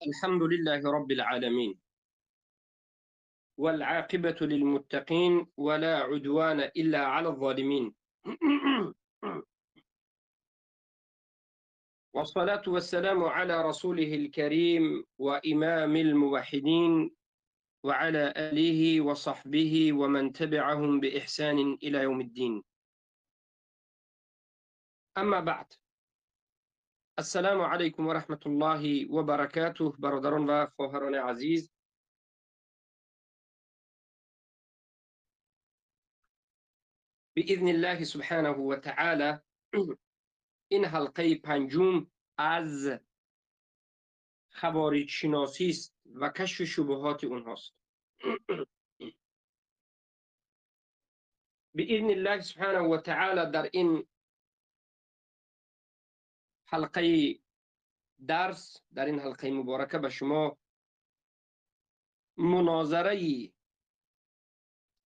الحمد لله رب العالمين، والعاقبة للمتقين، ولا عدوان إلا على الظالمين. والصلاة والسلام على رسوله الكريم وإمام الموحدين، وعلى آله وصحبه ومن تبعهم بإحسان إلى يوم الدين. أما بعد، السلام علیکم و رحمت الله و برکاته. برادران و خواهران عزیز، باذن الله سبحانه و تعالی این حلقه پنجم از خوارج شناسی است و کشف شبهات اونهاست. باذن الله سبحانه و تعالی در این حلقه درس، در این حلقه مبارکه به شما مناظره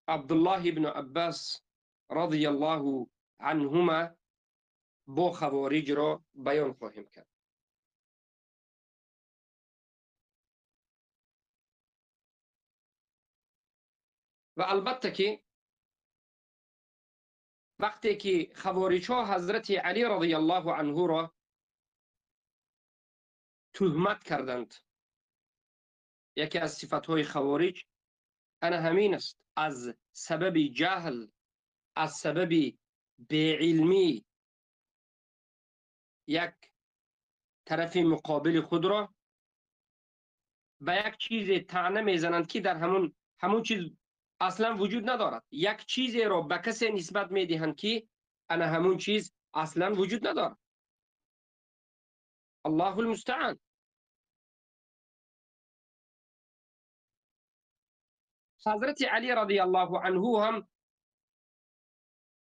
عبدالله ابن عباس رضی الله عنهما با خوارج را بیان خواهیم کرد. و البته که وقتی که خوارج ها حضرت علی رضی الله عنه را تهمت کردند، یکی از صفتهای خوارج انا همین است: از سبب جهل، از سبب بی‌علمی یک طرف مقابل خود را به یک چیز طعنه میزنند که در همون چیز اصلا وجود ندارد. یک چیزی را به کسی نسبت میدهند که انا همون چیز اصلا وجود ندارد. الله المستعان. حضرت علی رضی الله عنه هم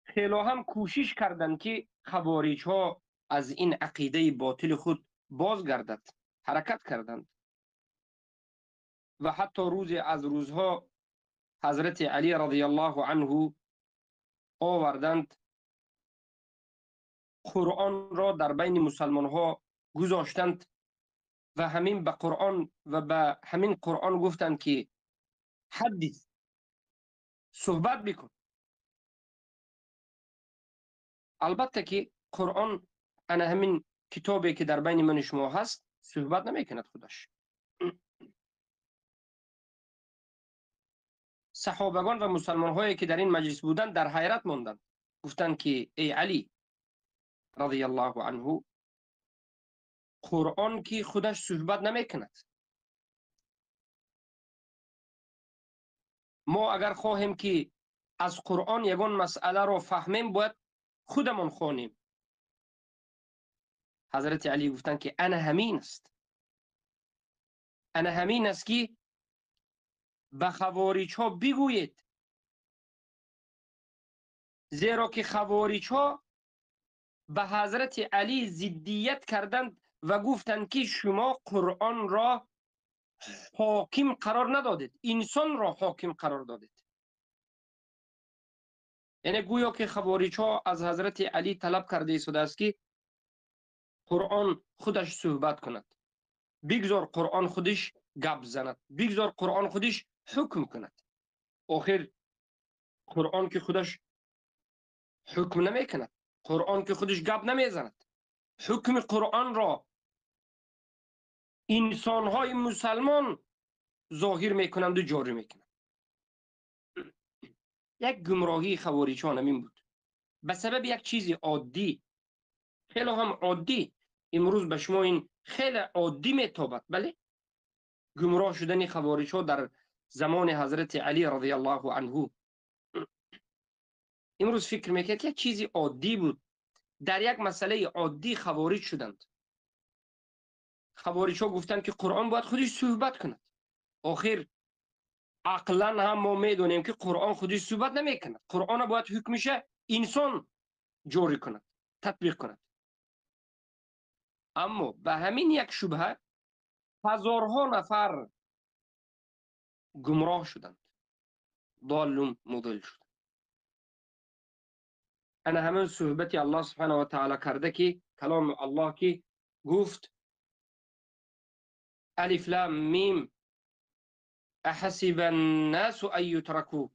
خیلی هم کوشش کردند که خوارج ها از این عقیده باطل خود بازگردد، حرکت کردند و حتی روز از روزها حضرت علی رضی الله عنه آوردند قرآن را در بین مسلمان ها گذاشتند و همین به قرآن و به همین قرآن گفتند که حدیث، صحبت بکن. البته که قرآن انا همین کتابی که در بین من شما هست صحبت نمیکند خودش. صحابگان و مسلمان هایی که در این مجلس بودند در حیرت ماندند، گفتند که ای علی رضی الله عنه، قرآن که خودش صحبت نمیکند، ما اگر خواهیم که از قرآن یگان مسئله را فهمیم باید خودمان خوانیم. حضرت علی گفتند که انا همین است، انا همین است که به خوارج ها بگویید، زیرا که خوارج ها به حضرت علی ضدیت کردند و گفتند که شما قرآن را حاکم قرار ندادید، انسان را حاکم قرار دادید. یعنی گویا که خوارج ها از حضرت علی طلب کرده ایستاده است که قرآن خودش صحبت کند، بگذار قرآن خودش گپ زند، بگذار قرآن خودش حکم کند. آخر قرآن که خودش حکم نمیکند، قرآن که خودش گپ نمیزند، حکم قرآن را انسانهای مسلمان ظاهر میکنند و جاری میکنند. یک گمراهی خوارج ها همین بود، به سبب یک چیز عادی، خیلی هم عادی. امروز به شما این خیلی عادی میتابد، بله؟ گمراه شدن خوارج ها در زمان حضرت علی رضی الله عنه. امروز فکر میکرد یک چیزی عادی بود، در یک مسئله عادی خوارج شدند. خوارج ها گفتند که قرآن باید خودش صحبت کند. آخر عقلا هم ما میدونیم که قرآن خودش صحبت نمیکند، قرآن باید حکمش انسان جاری کند، تطبیق کند. اما به همین یک شبهه هزارها نفر گمراه شدند، ضال مضل شدند. انا همین صحبتی الله سبحانه و تعالی کرده که کلام الله که گفت Алиф лам мим أحسب الناس أن يتركوا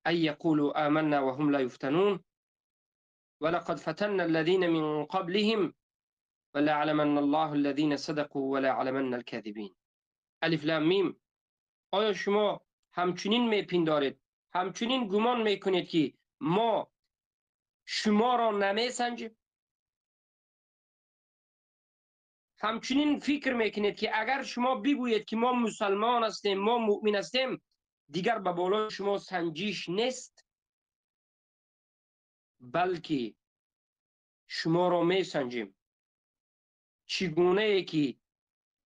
أن يقولوا آمنا وهم لا يفتنون ولقد فتنا الذين من قبلهم وليعلمن الله الذين صدقوا وليعلمن الكاذبين. الف لام میم. آیا شما همچنین میپندارید، همچنین گمان میکنید که ما شما را نمیسنجیم؟ همچنین فکر میکنید که اگر شما بگویید که ما مسلمان هستیم، ما مؤمن هستیم، دیگر به بالای شما سنجش نیست؟ بلکه شما را میسنجیم چگونه ای که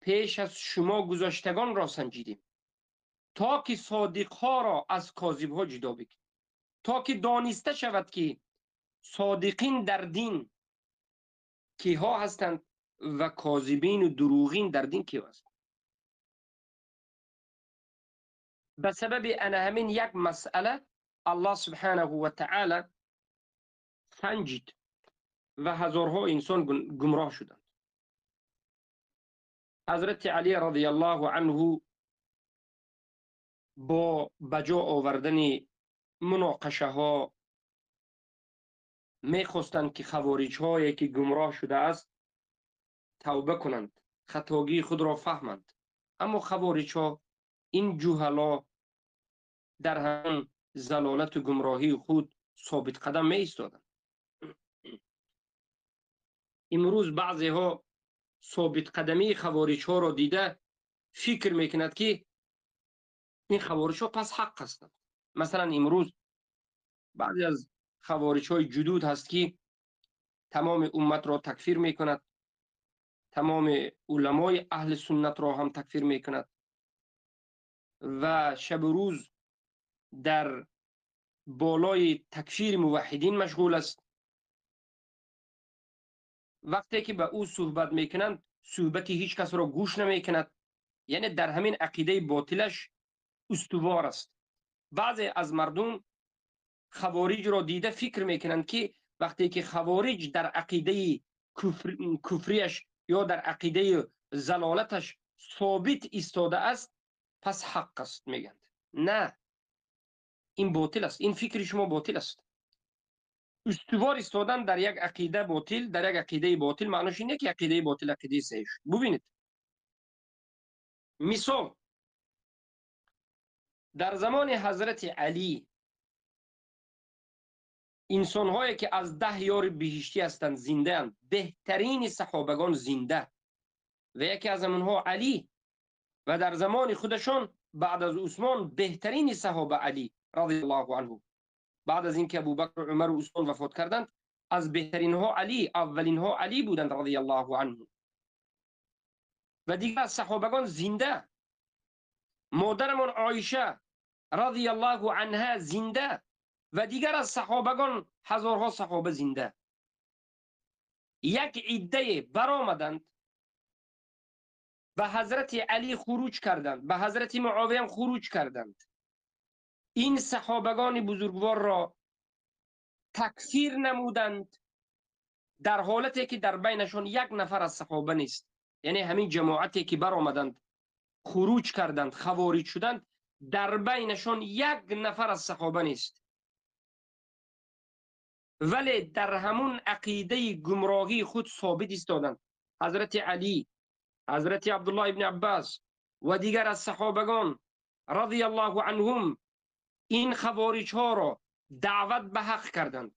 پیش از شما گذشتگان را سنجیدیم، تا که صادقها را از کاذبها جدا بکنیم، تا که دانسته شود که صادقین در دین کیها هستند و کاذبین و دروغین در دین کیها هستند. به سبب ان همین یک مسئله الله سبحانه و تعالی سنجید و هزارها انسان گمراه شدند. حضرت علی رضی الله عنه با بجا آوردن مناقشه ها میخواستند که خوارج هایی که گمراه شده است توبه کنند، خطاگی خود را فهمند. اما خوارج ها، این جهلا، در هم ضلالت و گمراهی خود ثابت قدم می ایستادند. امروز بعضی ها ثابت قدمی خوارج ها را دیده فکر میکند که این خوارج ها پس حق هستند. مثلا امروز بعضی از خوارج های جدود هست که تمام امت را تکفیر میکند، تمام علمای اهل سنت را هم تکفیر میکند و شب و روز در بالای تکفیر موحدین مشغول است. وقتی که به او صحبت میکنند، صحبت هیچ کس را گوش نمیکند، یعنی در همین عقیده باطلش استوار است. بعضی از مردم خوارج را دیده فکر میکنند که وقتی که خوارج در عقیده کفریش یا در عقیده ضلالتش ثابت ایستاده است، پس حق است میگند. نه، این باطل است، این فکر شما باطل است. استوار ایستادن در یک عقیده باطل، در یک عقیده باطل، معنیش اینه که عقیده باطل عقیده صحیح شد. ببینید مثال در زمان حضرت علی انسان‌هایی که از 10 یار بهشتی هستند زنده اند، بهترین صحابگان زنده و یکی از آنها علی، و در زمان خودشان بعد از عثمان بهترین صحابه علی رضی الله عنه. بعد از اینکه ابوبکر و عمر و عثمان وفات کردند، از بهترین ها علی، اولین ها علی بودند رضی الله عنه. و دیگر از صحابگان زنده، مادرمان عایشه رضی الله عنها زنده و دیگر از صحابگان هزارها صحابه زنده. یک عده برآمدند، به حضرت علی خروج کردند، به حضرت معاویه هم خروج کردند. این صحابگان بزرگوار را تکفیر نمودند در حالتی که در بینشان یک نفر از صحابه نیست. یعنی همین جماعتی که برآمدند خروج کردند، خوارج شدند، در بینشان یک نفر از صحابه نیست، ولی در همون عقیده گمراهی خود ثابت ایستادند. حضرت علی، حضرت عبدالله ابن عباس و دیگر از صحابگان رضی الله عنهم این خوارج ها را دعوت به حق کردند،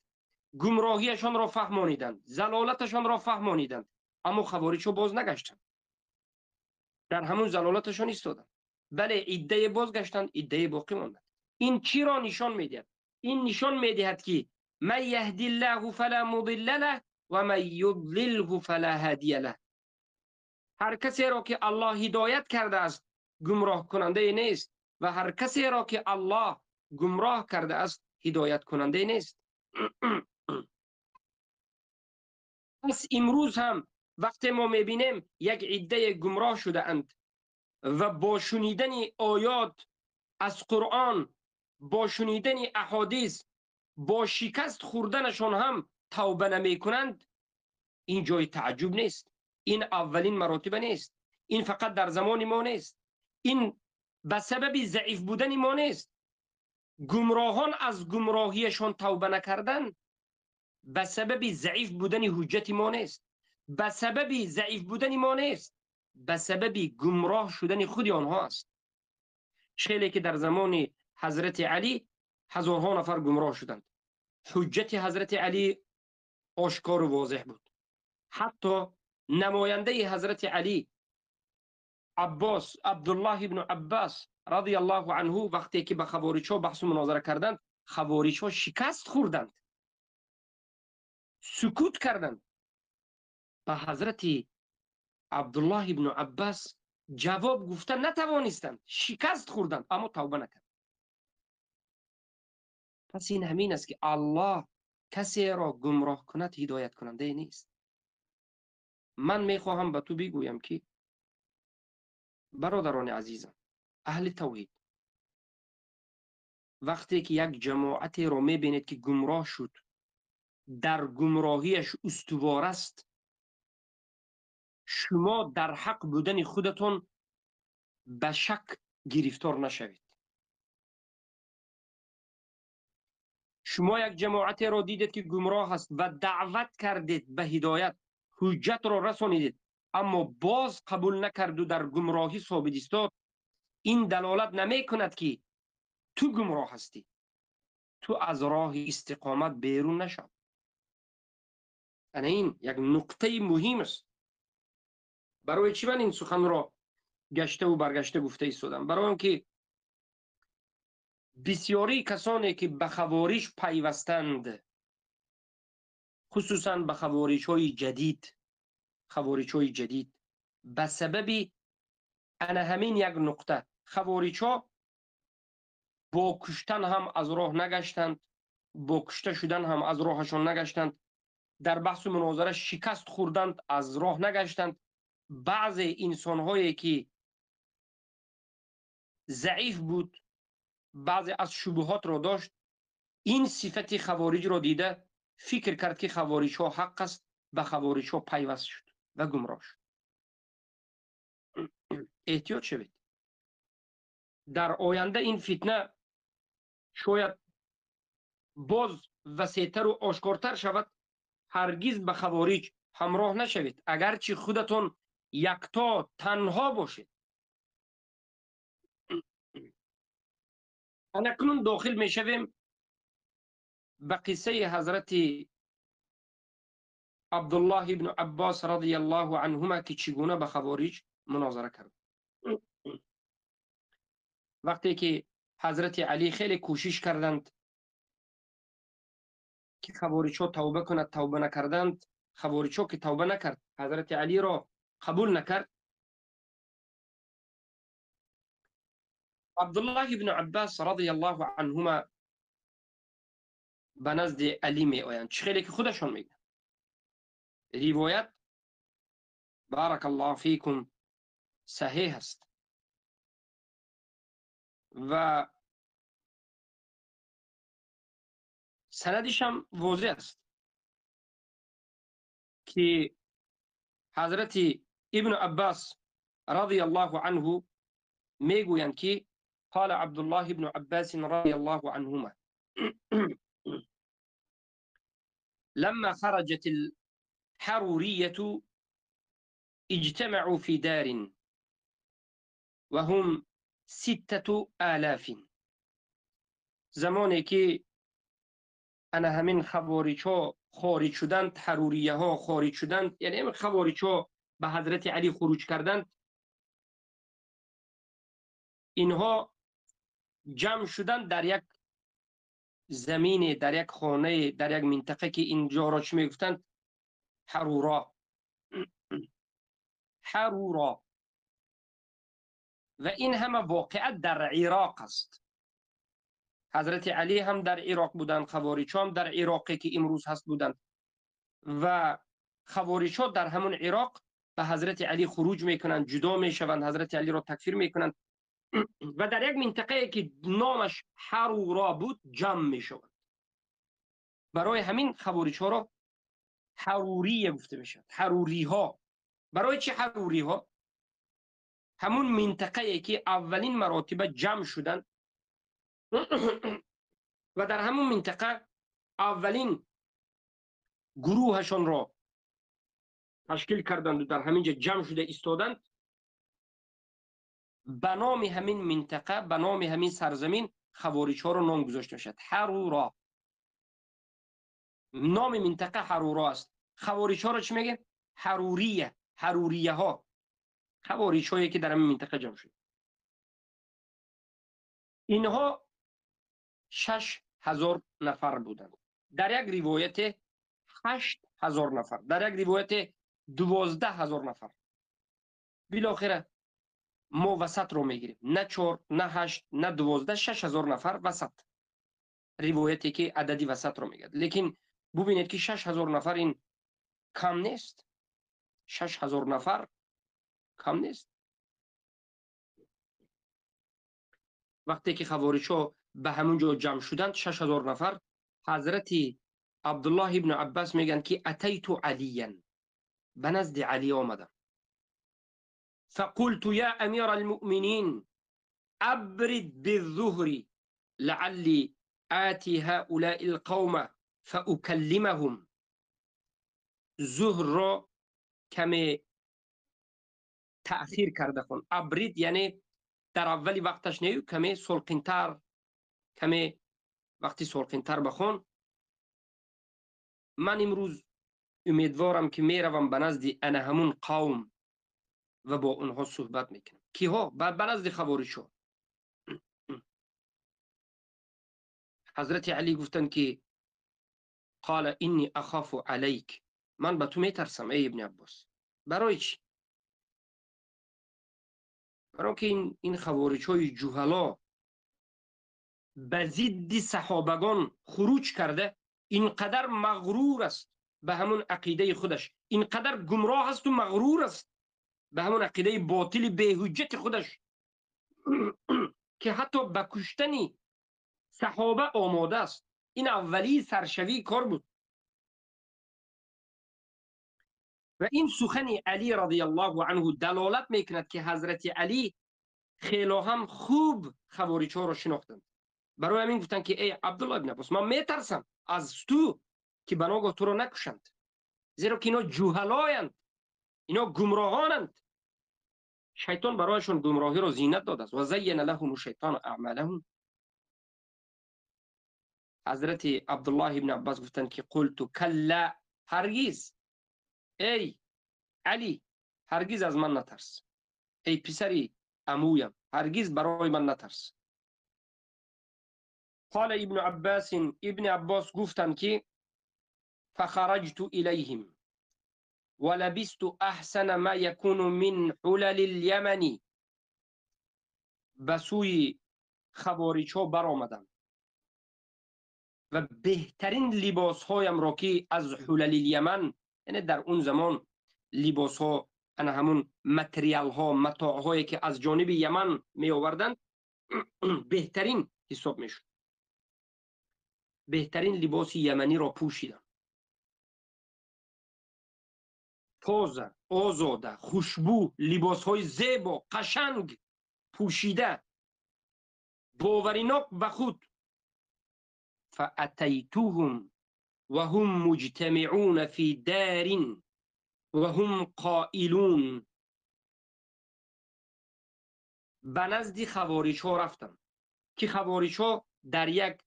گمراهیشان را فهمانیدند، ضلالتشان را فهمانیدند، اما خوارج ها باز نگشتند، در همون ضلالتشان ایستادند. بله، عده بازگشتند، عده باقی ماندند. این چی را نشان میدهد؟ این نشان میدهد که من یهدی الله فلا مضل له و من یضلله فلا هادی له. هر کسی را که الله هدایت کرده است گمراه کننده نیست و هر کسی را که الله گمراه کرده است هدایت کننده نیست. پس امروز هم وقتی ما میبینیم یک عده گمراه شده اند و با شنیدن آیات از قرآن، با شنیدن احادیث، با شکست خوردنشان هم توبه نمی کنند، این جای تعجب نیست. این اولین مراتب نیست. Ин фақат дар замони мо нест, ин ба сабаби заиф будани мо нест. Гумроҳон аз гумроҳиашон тавба накардан ба сабаби заиф будани ҳуҷҷати мо нест, ба сабаби заиф будани мо нест, ба сабаби гумроҳ шудани худи онҳо аст. Хеле ки дар замони ҳазрати Алӣ ҳазорҳо нафар гумроҳ шуданд. Ҳуҷҷати ҳазрати Алӣ ошкор ва возеҳ буд. Ҳатто намояндаи ҳазрати Алӣ Аббос, Абдуллоҳ ибн Аббос радиаллоҳу анҳу вақте ки ба хавориҷҳо баҳсу мунозара карданд, хавориҷҳо шикаст хӯрданд, сукут карданд. Ба ҳазрати Абдуллоҳ ибн Аббос ҷавоб гуфта натавонистанд, шикаст хӯрданд, аммо тавба накарданд. Пас ин ҳамин аст ки Аллоҳ касеро гумроҳ кунад ҳидояткунандае нест. Ман мехоҳам ба ту бигӯям ки бародарони азизам, аҳли тавҳид, вақте ки як ҷамоатеро мебинед ки гумроҳ шуд, дар гумроҳиаш устувор аст, шумо дар ҳақ будани худатон ба шак гирифтор нашавед. Шумо як ҷамоатеро дидед ки гумроҳ аст ва даъват кардед ба ҳидоят, ҳуҷҷатро расонидед, аммо боз қабул накарду дар гумроҳӣ собит истод, ин далолат намекунад ки ту гумроҳ ҳастӣ. Ту аз роҳи истиқомат берун нашав. Ана ин як нуқтаи муҳим аст. Барои чӣ ман ин суханро гаштаву баргашта гуфта истодам? Барои он ки бисёрии касоне ки ба хавориҷ пайвастанд, хусусан ба хавориҷҳои ҷадид, хавориҷҳои ҷадид ба сабаби ана ҳамин як нуқта, хавориҷҳо бо куштан ҳам аз роҳ нагаштанд, бо кушта шудан ҳам аз роҳашон нагаштанд, дар баҳсу мунозара шикаст хӯрданд, аз роҳ нагаштанд. Баъзе инсонҳое ки заиф буд, баъзе аз шубҳотро дошт, ин сифати хавориҷро дида фикр кард ки хавориҷҳо ҳақ аст, ба хавориҷҳо пайваст шуд ва гумроҳ шуд. Эҳтиёт шавед. Дар оянда ин фитна шояд боз васеътару ошкортар шавад. Ҳаргиз ба хавориҷ ҳамроҳ нашавед, агарчи худатон якто танҳо бошед. Анакнун дохил мешавем ба қиссаи ҳазрати Абдуллоҳ ибн Аббос радиаллоҳу анҳума ки чӣ гуна ба хавориҷ мунозара кард. Вақте ки ҳазрати Алӣ хеле кӯшиш карданд ки хавориҷҳо тавба кунад, тавба накарданд. Хавориҷҳо ки тавба накард, ҳазрати Алиро қабул накард. Абдуллоҳ ибн Аббос радиаллоҳу анҳума ба назди Алӣ меоянд, чӣ хеле ки худашон мегӯянд. Ривоят баракаллоҳу фикум саҳеҳ аст ва санадиш ҳам возеҳ аст ки ҳазрати ибн Аббос радиаллоҳу анҳу мегӯянд ки قال عبد الله بن عباس رضي الله عنهما لما خرجت الحرورية اجتمعوا في دار وهم 6000. زمانی که انا همین خوارج‌ها خارج شدند، حروریه‌ها خارج شدند، یعنی همین خوارج‌ها به حضرت علی خروج کردند، اینها جمع شدند در یک زمین، در یک خانه، در یک منطقه که اینجا را چی میگفتند؟ حرورا. حرورا. و این همه واقعت در عراق است. حضرت علی هم در عراق بودند، خوارج هم در عراقی که امروز هست بودند و خوارج ها در همون عراق به حضرت علی خروج میکنند، جدا میشوند، حضرت علی را تکفیر میکنند و در یک منطقه که نامش حرورا بود جمع میشوند. برای همین خوارج ها را حروریه گفته میشود. حروری ها. برای چه حروری ها؟ Ҳамун минтақае ки аввалин маротиба ҷамъ шуданд ва дар ҳамун минтақа аввалин гурӯҳашонро ташкил карданду дар ҳамин ҷо ҷамъ шуда истоданд, ба номи ҳамин минтақа, ба номи ҳамин сарзамин хавориҷҳоро ном гузошта мешавад. Ҳаруро. Номи минтақа Ҳаруро аст. Хавориҷҳоро чӣ мегӯянд? Ҳарурия, ҳарурияҳо. Хавориҷҳое ки дар ҳамин минтақа ҷамъ шуд. Инҳо 6000 нафар буданд. Дар як ривояте 8000 нафар, дар як ривояте 12000 нафар. Билохира мо васатро мегирем. На 4, на 8, на 12, 6000 нафар васат. Ривояте ки адади васатро мегӯяд. Лекин бубинед ки 6000 нафар ин кам нест. 6000 нафар кам нест. Вақте ки хавориҷҳо ба ҳамон ҷо ҷамъ шуданд, 6000 нафар, ҳазрати Абдуллоҳ ибн Аббас мегӯянд ки атайту Алиян, ба назди Алӣ омадам. فقلت يا أمير المؤمنين أبرد بالظهر لعلي آتي هؤلاء القوم فأكلمهم. ظهر را کمی تأخیر کرده کن. ابرید یعنی در اولی وقتش نیو، کمی سلقینتر، کمی وقتی سلقینتر بخون. من امروز امیدوارم که میروم به نزد انا همون قوم و با اونها صحبت میکنم. کیها؟ به نزد خواریج‌ها. حضرت علی گفتند که قال انی اخاف علیک، من به تو میترسم ای ابن عباس. برای چی؟ برای که این خواریج‌های جهلا به ضد صحابگان خروج کرده، اینقدر مغرور است به همون عقیده خودش، اینقدر گمراه است و مغرور است به همون عقیده باطل بی‌حجت خودش که حتی به کشتن صحابه آماده است. این اولی سرشوی کار بود. و این سخن علی رضی الله عنه دلالت میکند که حضرت علی خیلی هم خوب خواریج‌ها را شناختند. برای همین گفتند که ای عبدالله ابن عباس، من میترسم از تو که بناگاه تو را نکشند، زیرا که اینا جهلایند، اینا گمراهانند. شیطان برایشون گمراهی را زینت داده است. و زین لهم الشیطان اعمالهم. حضرت عبدالله ابن عباس گفتند که قلت کلا، هرگز ای علی، هرگز از من نترس، ای پسری عمویم، هرگز برای من نترس. قال ابن عباس، ابن عباس گفتند که فخرجت الیهم ولبست احسن ما يكون من حلل اليمن. به سوی خواریج‌ها برآمدم و بهترین لباسهایم را که از حلل الیمن، یعنی در اون زمان لباس ها، انا همون متریال ها، متاع هایی که از جانب یمن می آوردند، بهترین حساب می شد. بهترین لباس یمنی را پوشیدم، تازه، آزاده، خوشبو، لباس های زیبا، قشنگ پوشیده، باوریناک به خود. فأتیتهم وهم مجتمعون في دار وهم قائلون. به نزد خواریج‌ها رفتم که خواریج‌ها در یک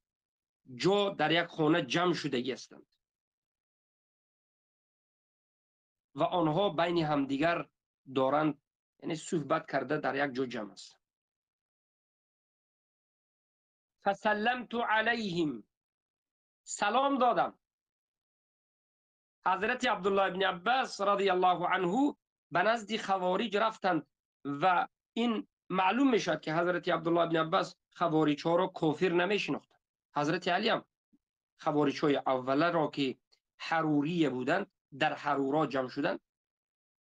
جا، در یک خانه جمع شدگی هستند و آنها بین همدیگر دارند، یعنی صحبت کرده در یک جا جمع هستند. فسلمت علیهم، سلام دادم. حضرت عبدالله ابن عباس رضی الله عنه به نزد خواریج رفتند و این معلوم می شد که حضرت عبدالله ابن عباس خواریج ها را کافر نمی شناختند. حضرت علی هم خواریج های اوله را که حروریه بودند، در حرورا جمع شدند،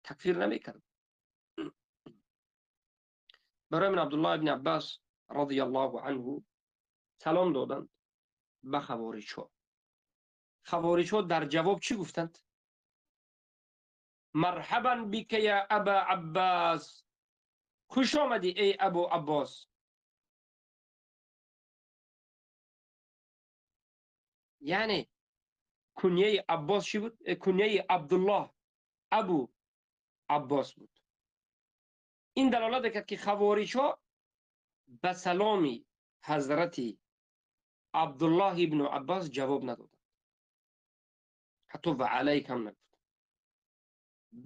تکفیر نمی کرد. برای من عبدالله ابن عباس رضی الله عنه سلام دادند به خواریج ها. خواریج ها در جواب چی گفتند؟ مرحبا بک یا ابا عباس، Хуш омадӣ эй Абу Аббос. Яъне кунияи Аббос чӣ буд? Кунияи Абдуллоҳ Абу Аббос буд. Ин далолат мекард, ки хавориҷҳо ба саломи ҳазрати Абдуллоҳ ибну Аббос ҷавоб надоданд, ҳатто ва алайк ҳам нагуфтанд.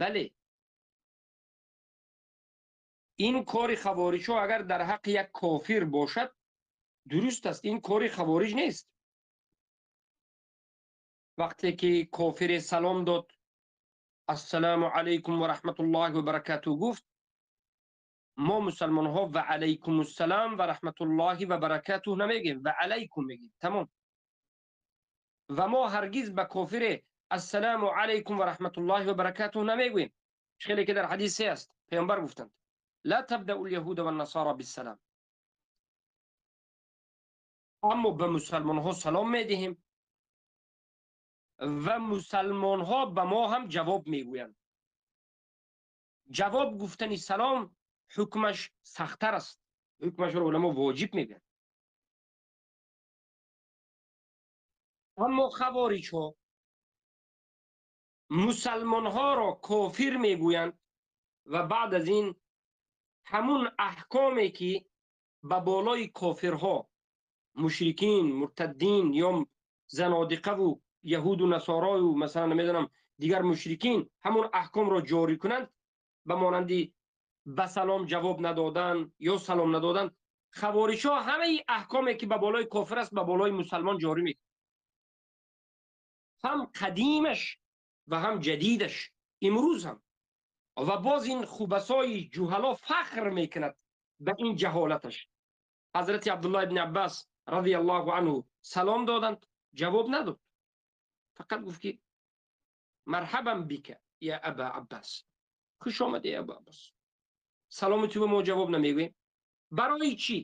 Бале, ин кори хавориҷҳо агар дар ҳаққи як кофир бошад, дуруст аст, ин кори хавориҷ нест. Вақте ки кофире салом дод, ассалому алайкум ва раҳматуллоҳи ва баракатуҳ гуфт, мо мусалмонҳо ва алайкум ассалом ва раҳматуллоҳи ва баракатуҳ намегем, ва алайкум мегем, тамом. Ва мо ҳаргиз ба кофире ассалому алайкум ва раҳматуллоҳи ва баракатуҳ намегӯем. Хеле ки дар ҳадисе аст, паёмбар гуфтанд: ла табдау лyaҳуда ваннасара биссалом. Аммо ба мусалмонҳо салом медиҳем ва мусалмонҳо ба мо ҳам ҷавоб мегӯянд. Ҷавоб гуфтани салом ҳукмаш сахттар аст, ҳукмашро уламо воҷиб мегӯянд. Аммо хавориҷҳо мусалмонҳоро кофир мегӯянд ва баъд аз ин ҳамун аҳкоме ки ба болои кофирҳо, мушрикин, муртаддин ё занодиқаву яҳуду насорою масалан намедонам дигар мушрикин ҳамун аҳкомро ҷорӣ кунанд, ба монанди ба салом ҷавоб надодан ё салом надодан, хавориҷҳо ҳамаи аҳкоме ки ба болои кофир аст ба болои мусалмон ҷорӣ мекунанд, ҳам қадимаш ва ҳам ҷадидаш, имрӯз ҳам. Ва боз ин хубасои ҷуҳало фахр мекунад ба ин ҷаҳолаташ. Ҳазрати Абдуллоҳ ибни Аббас радиаллоҳу анҳу салом доданд, ҷавоб надод, фақат гуфт ки марҳабан бика я аба Аббас, хуш омадӣ Абу Аббос. Саломи ту ба мо ҷавоб намегӯем. Барои чӣ?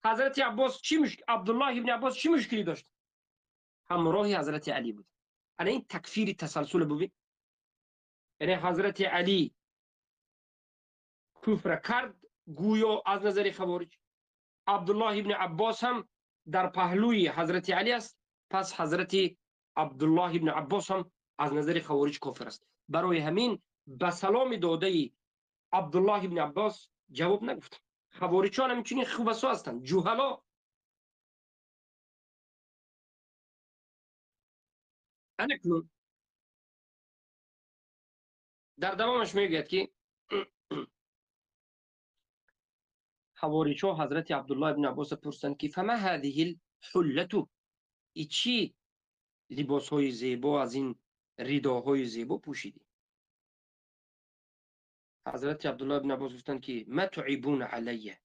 Ҳазрати Аббос чӣ Абдуллоҳ ибни Аббос чӣ мушкилӣ дошт? Ҳамроҳи ҳазрати Алӣ буд. Ана ин такфири тасалсул бубин. Яъне ҳазрати Алӣ куфра кард гӯё аз назари хавориҷ, Абдуллоҳ ибни Аббос ҳам дар паҳлӯи ҳазрати Алӣ аст, пас ҳазрати Абдуллоҳ ибни Аббос ҳам аз назари хавориҷ кофир аст. Барои ҳамин ба саломи додаи Абдуллоҳ ибни Аббос ҷавоб нагуфт. Хавориҷон ҳамчунин хубасо ҳастанд, ҷуҳало. Анакнун дар давомаш мегӯяд ки хавориҷҳо ҳазрати Абдуллоҳ ибни Аббосро пурсанд ки фама ҳадиҳи лҳуллату, и чӣ либосҳои зебо аз ин ридоҳои зебо пӯшидӣ? Ҳазрати Абдуллоҳ ибни Аббос гуфтанд ки ма туибуна алайя,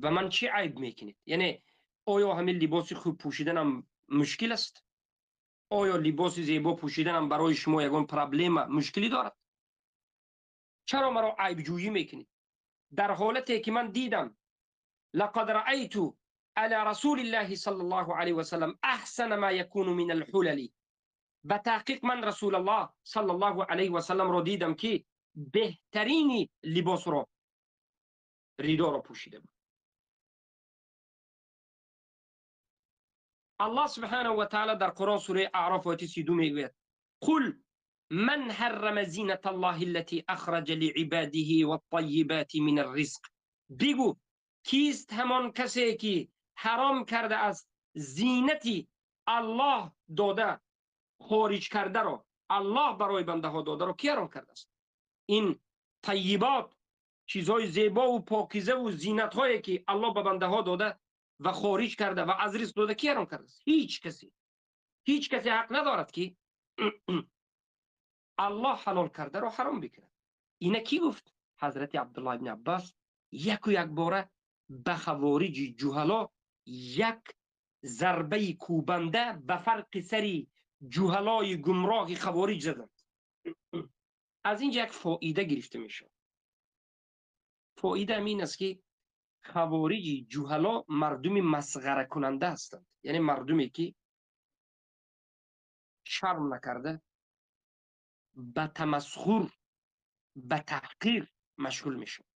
ба ман чӣ айб мекунед? Яъне оё ҳамин либоси хуб пӯшиданам мушкил аст? Оё либоси зебо пӯшиданам барои шумо ягон проблема, мушкилӣ дорад? Чаро маро айбҷӯӣ мекунед? Дар ҳолате ки ман дидам лақад раайту ала расулиллаҳи саллаллоҳу алайҳи васаллам аҳсана ма якуну мин алҳулали, ба таҳқиқ ман расулаллоҳ саллаллоҳу алайҳи васалламро дидам ки беҳтарини либосро, ридоро пӯшида буд. Аллоҳ субҳанаҳу ва таъала дар Қуръон сураи Аъроф ояти 32 мегӯяд: қул ман ҳаррама зината аллоҳи аллати ахраҷа лиибадиҳи ваттайибати мин арризқ. Бигӯ кист ҳамон касе ки ҳаром кардааст зинати Аллоҳ дода хориҷ кардаро, Аллоҳ барои бандаҳо додаро ки ҳаром кардааст? Ин тайибот, чизҳои зебову покизаву зинатҳое ки Аллоҳ ба бандаҳо дода ва хориҷ карда ва аз ризқ дода, ки ҳаром кардааст? Ҳеҷ касе, ҳеҷ касе ҳақ надорад ки Аллоҳ ҳалол кардаро ҳаром бикунад. Ина кӣ гуфт? Ҳазрати Абдуллоҳ ибни Аббос яку якбора ба хавориҷи ҷуҳало як зарбаи кӯбанда ба фарқи сари ҷуҳалои гумроҳи хавориҷ заданд. Аз инҷа як фоида гирифта мешавад. Фоида ин аст ки хавориҷи ҷуҳало мардуми масғаракунанда ҳастанд, яъне мардуме ки шарм накарда ба тамасхур, ба таҳқир машғул мешаванд.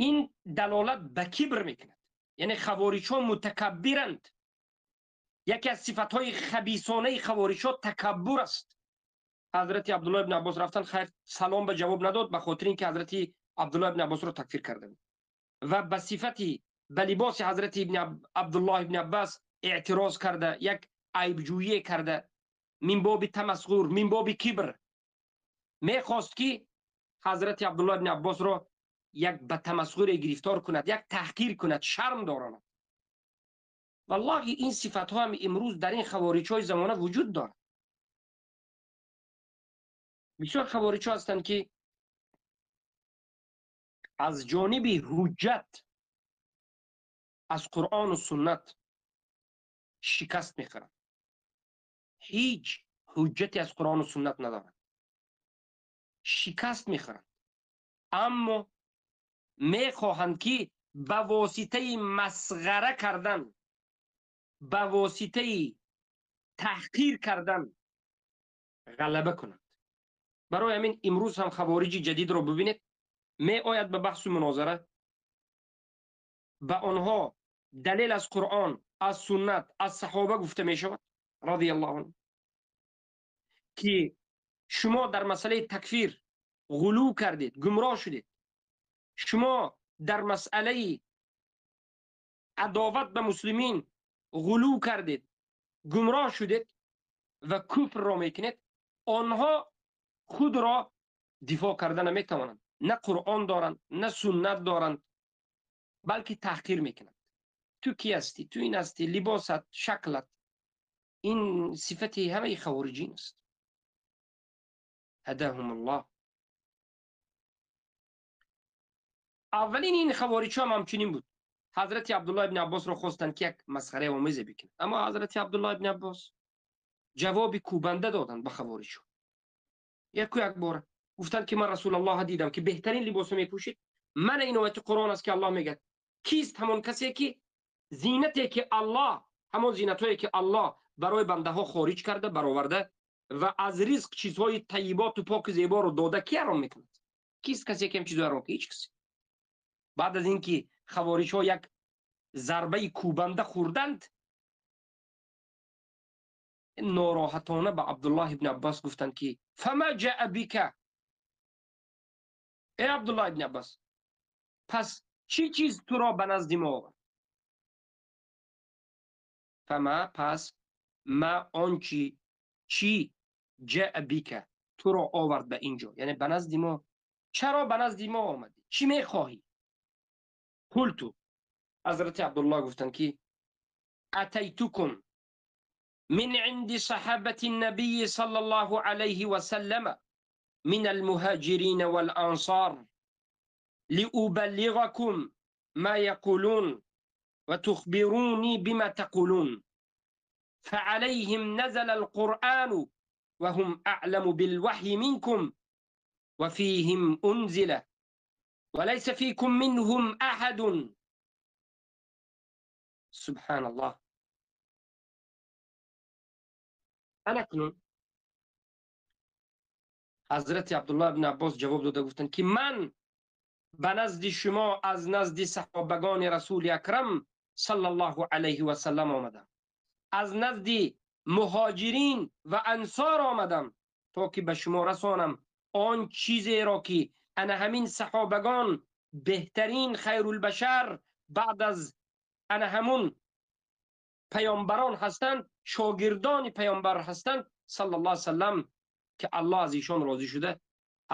Ин далолат ба кибр мекунад. Яъне хавориҷҳо мутакаббиранд. Яке аз сифатҳои хабисонаи хавориҷҳо такаббур аст. Ҳазрати Абдуллоҳ ибн Аббос рафтан, хайр, салом ба ҷавоб надод, ба хотири инки ҳазрати Абдуллоҳ ибн Аббосро такфир карда буд ва ба сифати ба либоси ҳазрати ибн Абдуллоҳ ибн Аббос эътироз карда, як айбҷӯӣ карда, мин боби тамасхур, мин боби кибр мехост ки ҳазрати Абдуллоҳ ибн Аббосро як ба тамасхуре гирифтор кунад, як таҳқир кунад, шарм доронад. Валлоҳи ин сифатҳо ҳам имрӯз дар ин хавориҷҳои замона вуҷуд дорад. Бисёр хавориҷҳо ҳастанд ки аз ҷониби ҳуҷҷат аз Қуръону суннат шикаст мехӯранд. Ҳеҷ ҳуҷҷате аз Қуръону суннат надоранд, шикаст мехӯранд, аммо мехоҳанд ки ба воситаи масғара кардан, ба воситаи таҳқир кардан ғалаба кунанд. Барои ҳамин имрӯз ҳам хавориҷи ҷадидро бибинед, меояд ба баҳсу мунозара, ба онҳо далел аз Қуръон, аз суннат, аз саҳоба гуфта мешавад радиаллоҳу анҳу, ки шумо дар масъалаи такфир ғулув кардед, гумроҳ шудед. Шумо дар масъалаи адоват ба муслимин ғулув кардед, гумроҳ шудед ва куфрро мекунед. Онҳо худро дифоъ карда наметавонанд, на Қуръон доранд, на суннат доранд, балки таҳқир мекунанд. Ту ки ҳастӣ? Ту ин ҳастӣ, либосат, шаклат. Ин сифати ҳамаи хавориҷин аст. ҳадаҳум аллоҳ. Аввалин ин хавориҷҳо ҳам ҳамчунин буд. Ҳазрати Абдуллоҳ ибн Аббосро хостанд ки як масхараи омезе бикунанд, аммо ҳазрати Абдуллоҳ ибн Аббос ҷавоби кӯбанда доданд ба хавориҷҳо. Яку як бора гуфтанд ки ман Расулаллоҳ дидам ки беҳтарин либосро мепӯшид. Мана ин ояти Қуръон аст ки Аллоҳ мегӯяд: кист ҳамон касе ки зинате ки Аллоҳ, ҳамон зинатҳое ки Аллоҳ барои бандаҳо хориҷ карда, бароварда ва аз ризқ чизҳои тайиботу поку зеборо дода, ки ҳаром мекунад? Кист касе ки ҳам чизҳои ҳаром? Ҳеҷ касе. Баъд аз инки хавориҷҳо як зарбаи кӯбанда хӯрданд, нороҳатона ба Абдуллоҳ ибн Аббос гуфтанд ки фама ҷаа бика, эй Абдуллоҳ ибн Аббос, пас чӣ чиз туро ба назди мо овард? Фама, пас, ма, он чи, чӣ, ҷаа бика, туро овард ба инҷо, яъне ба назди мо. Чаро ба назди мо омадӣ? Чӣ мехоҳӣ? Қулту, ҳазрати Абдуллоҳ гуфтанд ки атайтукум من عند صحابة النبي صلى الله عليه وسلم من المهاجرين والأنصار لأبلغكم ما يقولون وتخبروني بما تقولون، فعليهم نزل القرآن وهم أعلم بالوحي منكم وفيهم أنزل وليس فيكم منهم أحد. سبحان الله. Акнун ҳазрати Абдуллоҳ ибн Аббос ҷавоб дода гуфтанд ки ман ба назди шумо аз назди саҳобагони Расули Акрам саллаллоҳу алайҳи васаллам омадам, аз назди муҳоҷирин ва ансор омадам то ки ба шумо расонам он чизеро ки ана ҳамин саҳобагон беҳтарин хайрулбашар баъд аз ана ҳамун паёмбарон ҳастанд, шогирдони паёмбар ҳастанд саллаллоҳу алайҳи васаллам, ки Аллоҳ аз ишон розӣ шуда,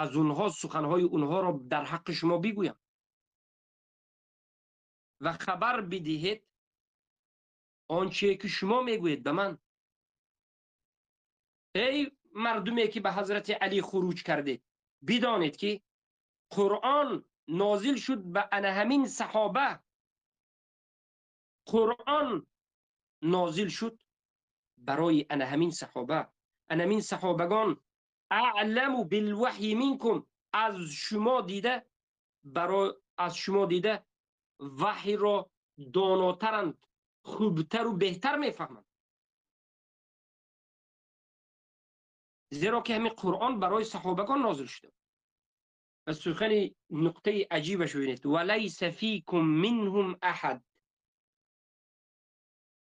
аз онҳо суханҳои онҳоро дар ҳаққи шумо бигӯям ва хабар бидиҳед он чие ки шумо мегӯед ба ман. Эй мардуме ки ба ҳазрати Алӣ хуруҷ кардед, бидонед ки Қуръон нозил шуд ба ана ҳамин саҳоба. Қуръон нозил шуд барои ана ҳамин саҳоба. Ана ҳамин саҳобагон аъламу билваҳйи минкум, аз шумо дида, барои аз шумо дида ваҳйро донотаранд, хубтару беҳтар мефаҳманд. Зеро ки ҳамин Қуръон барои саҳобагон нозил шуда و سخن نقطه عجیبش ببینید، ولیس فیکم منهم احد،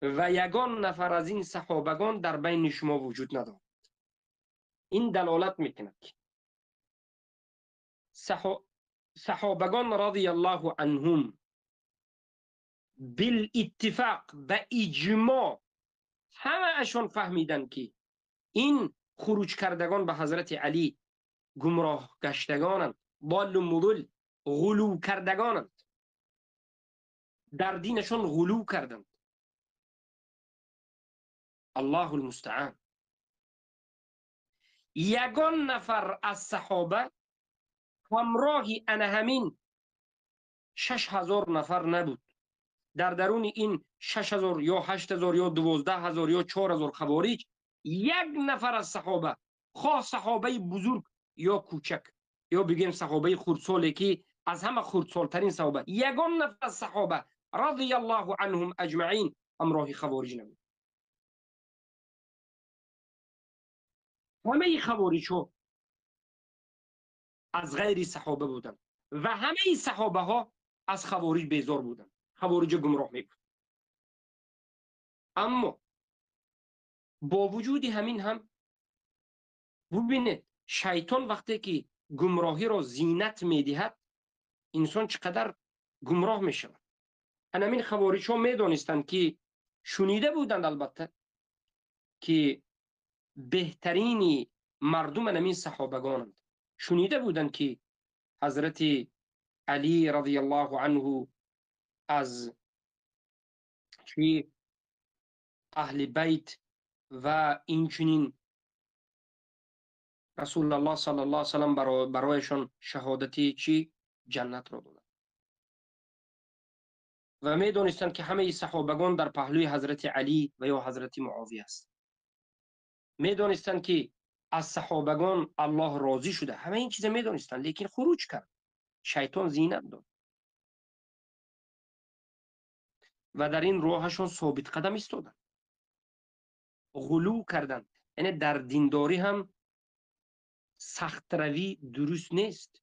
و یگان نفر از این صحابگان در بین شما وجود ندارد. این دلالت میکند که صحابگان رضی الله عنهم بالاتفاق، به اجماع همه اشون فهمیدن که این خروج کردگان به حضرت علی گمراه گشتگانند، ضال و مضل، غلو کردگانند، در دینشون غلو کردند. الله المستعان. یگان نفر از صحابه همراه انا همین 6000 نفر نبود. در درون این 6000 یا 8000 یا 12000 یا 4000 خوارج یک نفر از صحابه، خواه صحابه بزرگ یا کوچک یا بگیم صحابه خردسالی که از همه خردسالترین صحابه، یگان نفر از صحابه رضی الله عنهم اجمعین همراه خوارج نبود. همه خوارج ها از غیر صحابه بودند و همه صحابه ها از خوارج بیزار بودند، خوارج گمراه می بود. اما با وجود همین هم ببینید شیطان وقتی که گمراهی را زینت میدهد انسان چقدر گمراه می شود. همین خوارج ها می دانستند که شنیده بودند البته که بهترین مردم همین صحابگانند، شنیده بودند که حضرت علی رضی الله عنه از چی اهل بیت و اینچنین رسول الله صلی الله علیه وسلم برایشان شهادتی چی جنت را دادند و می دانستند که همه صحابگان در پهلوی حضرت علی و یا حضرت معاویه است. می دانستند که از صحابگان الله راضی شده، همه این چیزا می دانستند، لیکن خروج کرد، شیطان زینت داد و در این راهشون ثابت قدم ایستادند، غلو کردند. یعنی در دینداری هم سخت روی درست نیست.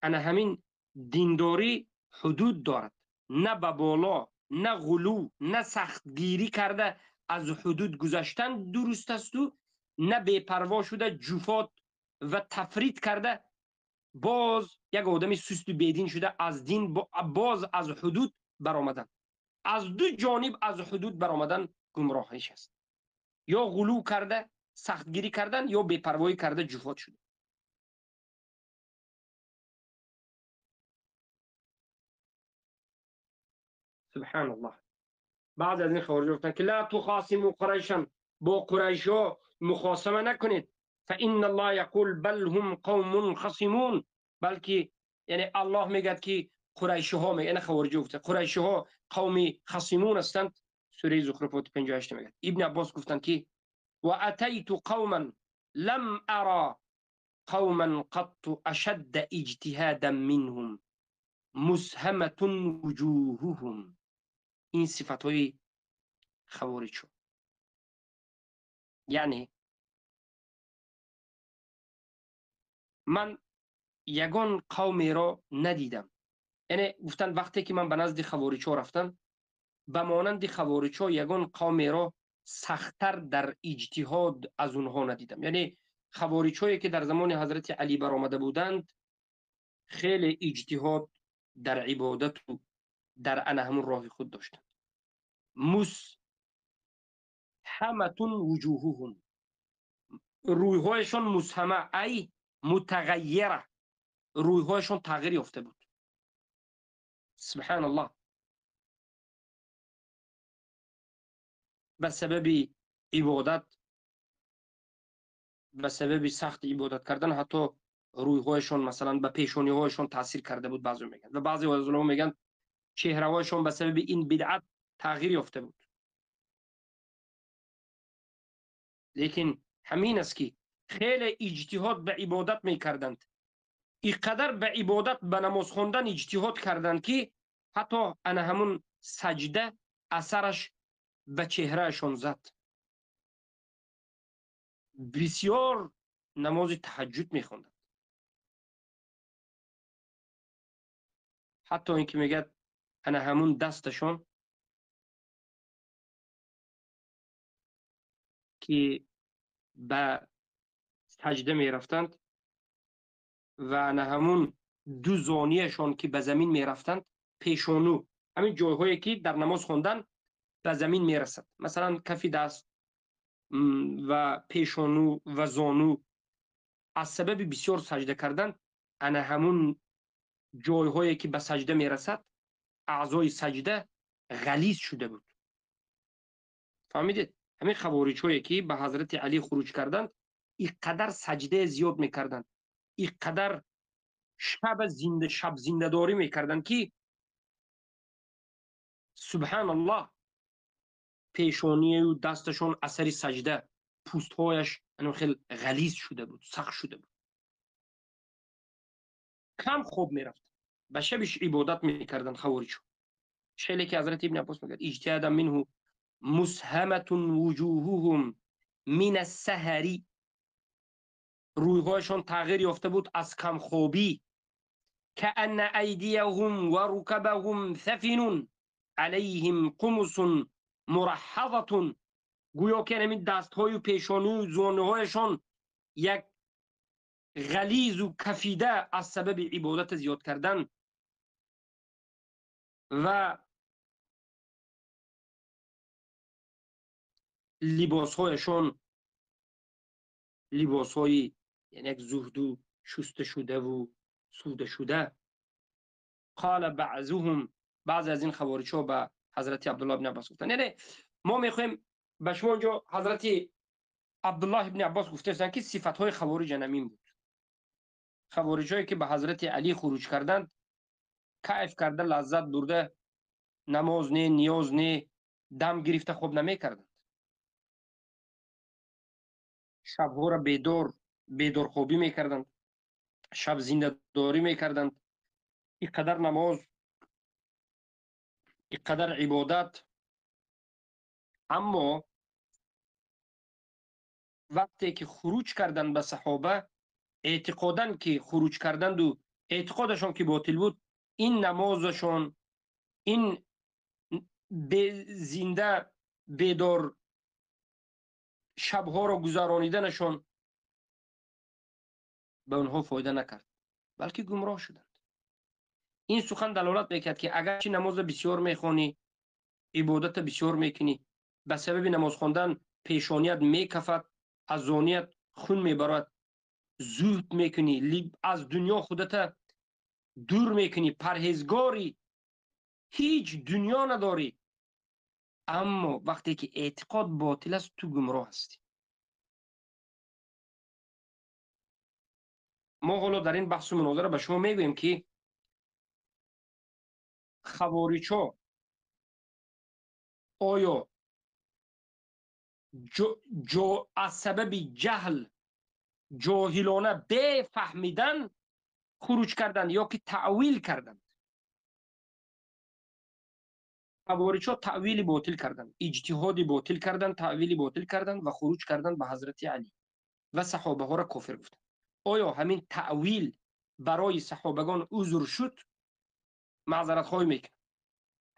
انا همین دینداری حدود دارد، نه به بالا، نه غلو، نه سختگیری کرده از حدود گذشتن درست است و نه بی‌پروا شده جفات و تفرید کرده باز یک آدمی سست و بیدین شده از دین باز از حدود برآمدن. از دو جانب از حدود برآمدن گمراهیش است، یا غلو کرده سختگیری کردن یا بی‌پروایی کرده جفات شده. سبحان الله. بعض از این خوارج گفتن که لا تخاصموا قریشا، با قریشا مخاصمه نکنید، فان الله یقول بل هم قوم خصمون، بلکه یعنی الله میگه که قریشی ها میگه، یعنی خوارج گفته قریشی ها قوم خصمون هستند. سوره زخرف 58 میگه. ابن عباس گفتن که و اتیت قوما لم ارى قوما قط اشد اجتهادا منهم مسهمه وجوههم. این صفت های خوارج شد. یعنی من یگان قومی را ندیدم، یعنی گفتن وقتی که من به نزد خوارج ها رفتم به مانند خوارج ها یگان قومی را سختتر در اجتهاد از اونها ندیدم. یعنی خوارج هایی که در زمان حضرت علی برآمده بودند خیلی اجتهاد در عبادت و در انا همون راه خود داشتند. مسهمة وجوههم، رویهایشان مسهمه ای متغیره، رویهایشان تغییر یافته بود. سبحان الله. به سبب عبادت، به سبب سخت عبادت کردن حتی رویهایشان مثلا به پیشونیهایشان تاثیر کرده بود. بعضی میگن و بعضی از علما میگن چهره‌هایشان به سبب این بدعت تغییر یافته بود. لیکن همین است که خیلی اجتهاد به عبادت میکردند، اینقدر به عبادت به نماز خواندن اجتهاد کردند که حتی انا همون سجده اثرش به چهرهشان زد. بسیار نماز تهجد میخوندند. Ҳатто ин ки мегӯяд ана ҳамун дасташон ки ба саҷда мерафтанд ва ана ҳамун ду зонияшон ки ба замин мерафтанд, пешону ҳамин ҷойҳое ки дар намоз хондан ба замин мерасад, масалан кафи даст ва пешону ва зону, аз сабаби бисёр саҷда кардан ана ҳамун ҷойҳое ки ба саҷда мерасад, аъзои саҷда ғализ шуда буд. Фаҳмидед? Ҳамин хавориҷҳое ки ба ҳазрати Алӣ хуруҷ карданд, ин қадар саҷдае зиёд мекарданд, ин қадар шаб зиндадорӣ мекарданд ки субҳаналлоҳ, пешонию дасташон асари саҷда, пӯстҳояш хел ғализ шуда буд, сахт шуда буд. Кам хоб мерафт, ба шабиш ибодат мекарданд хавориҷҳо. Шеле ки ҳазрати ибни Аббос мегӯяд: иҷтиҳада минҳу мусҳаматун вуҷуҳуҳум мин ассаҳари, рӯйҳояшон тағйир ёфта буд аз камхобӣ. каанна айдияҳум ва рукабаҳум сафинун алайҳим қумусун мураҳҳазатун, гӯё ки ҳамин дастҳою пешонию зонуҳояшон як ғализу кафида аз сабаби ибодата зиёд кардан ва либосҳояшон либосҳои яъне як зуҳду шуста шудаву суда шуда. Қала баъзуҳум, баъзе аз ин хавориҷҳо ба ҳазрати Абдуллоҳ ибни Аббос гуфтанд, яъне мо мехоҳем ба шумо инҷо ҳазрати Абдуллоҳ ибни Аббос гуфтаанд ки сифатҳои хавориҷ ҳамин буд. Хавориҷҳое ки ба ҳазрати Алӣ хуруҷ карданд, кайф карда, лаззат бурда, намоз не, ниёз не, дам гирифта хоб намекарданд. Шабҳоро бедорхобӣ мекарданд, шаб зиндадорӣ мекарданд. Ин қадар намоз, ин қадар ибодат. Аммо вақте ки хуруҷ карданд ба саҳоба, эътиқодан ки хуруҷ карданду эътиқодашон ки ботил буд, ин намозашон, ин зинда бедор шабҳоро гузарониданашон ба онҳо фоида накард, балки гумроҳ шуданд. Ин сухан далолат мекард ки агарчи намоза бисёр мехонӣ, ибодата бисёр мекунӣ, ба сабаби намоз хондан пешоният мекафад, аз зоният хун мебарад, зуҳд мекунӣ, аз дунё худата дур мекунӣ, парҳезгорӣ, ҳеҷ дунё надорӣ, аммо вақте ки эътиқод ботил аст, ту гумроҳ ҳастӣ. Мо ҳоло дар ин баҳсу мунозара ба шумо мегӯем ки хавориҷҳо оё аз сабаби ҷаҳл, ҷоҳилона бефаҳмидан хуруҷ карданд ё ки таъвил карданд? Хавориҷҳо таъвили ботил карданд, иҷтиҳоди ботил карданд, таъвили ботил карданд ва хуруҷ карданд ба ҳазрати Алӣ ва саҳобаҳоро кофир гуфтанд. Оё ҳамин таъвил барои саҳобагон узр шуд? Маъзаратхоҳӣ мекунам.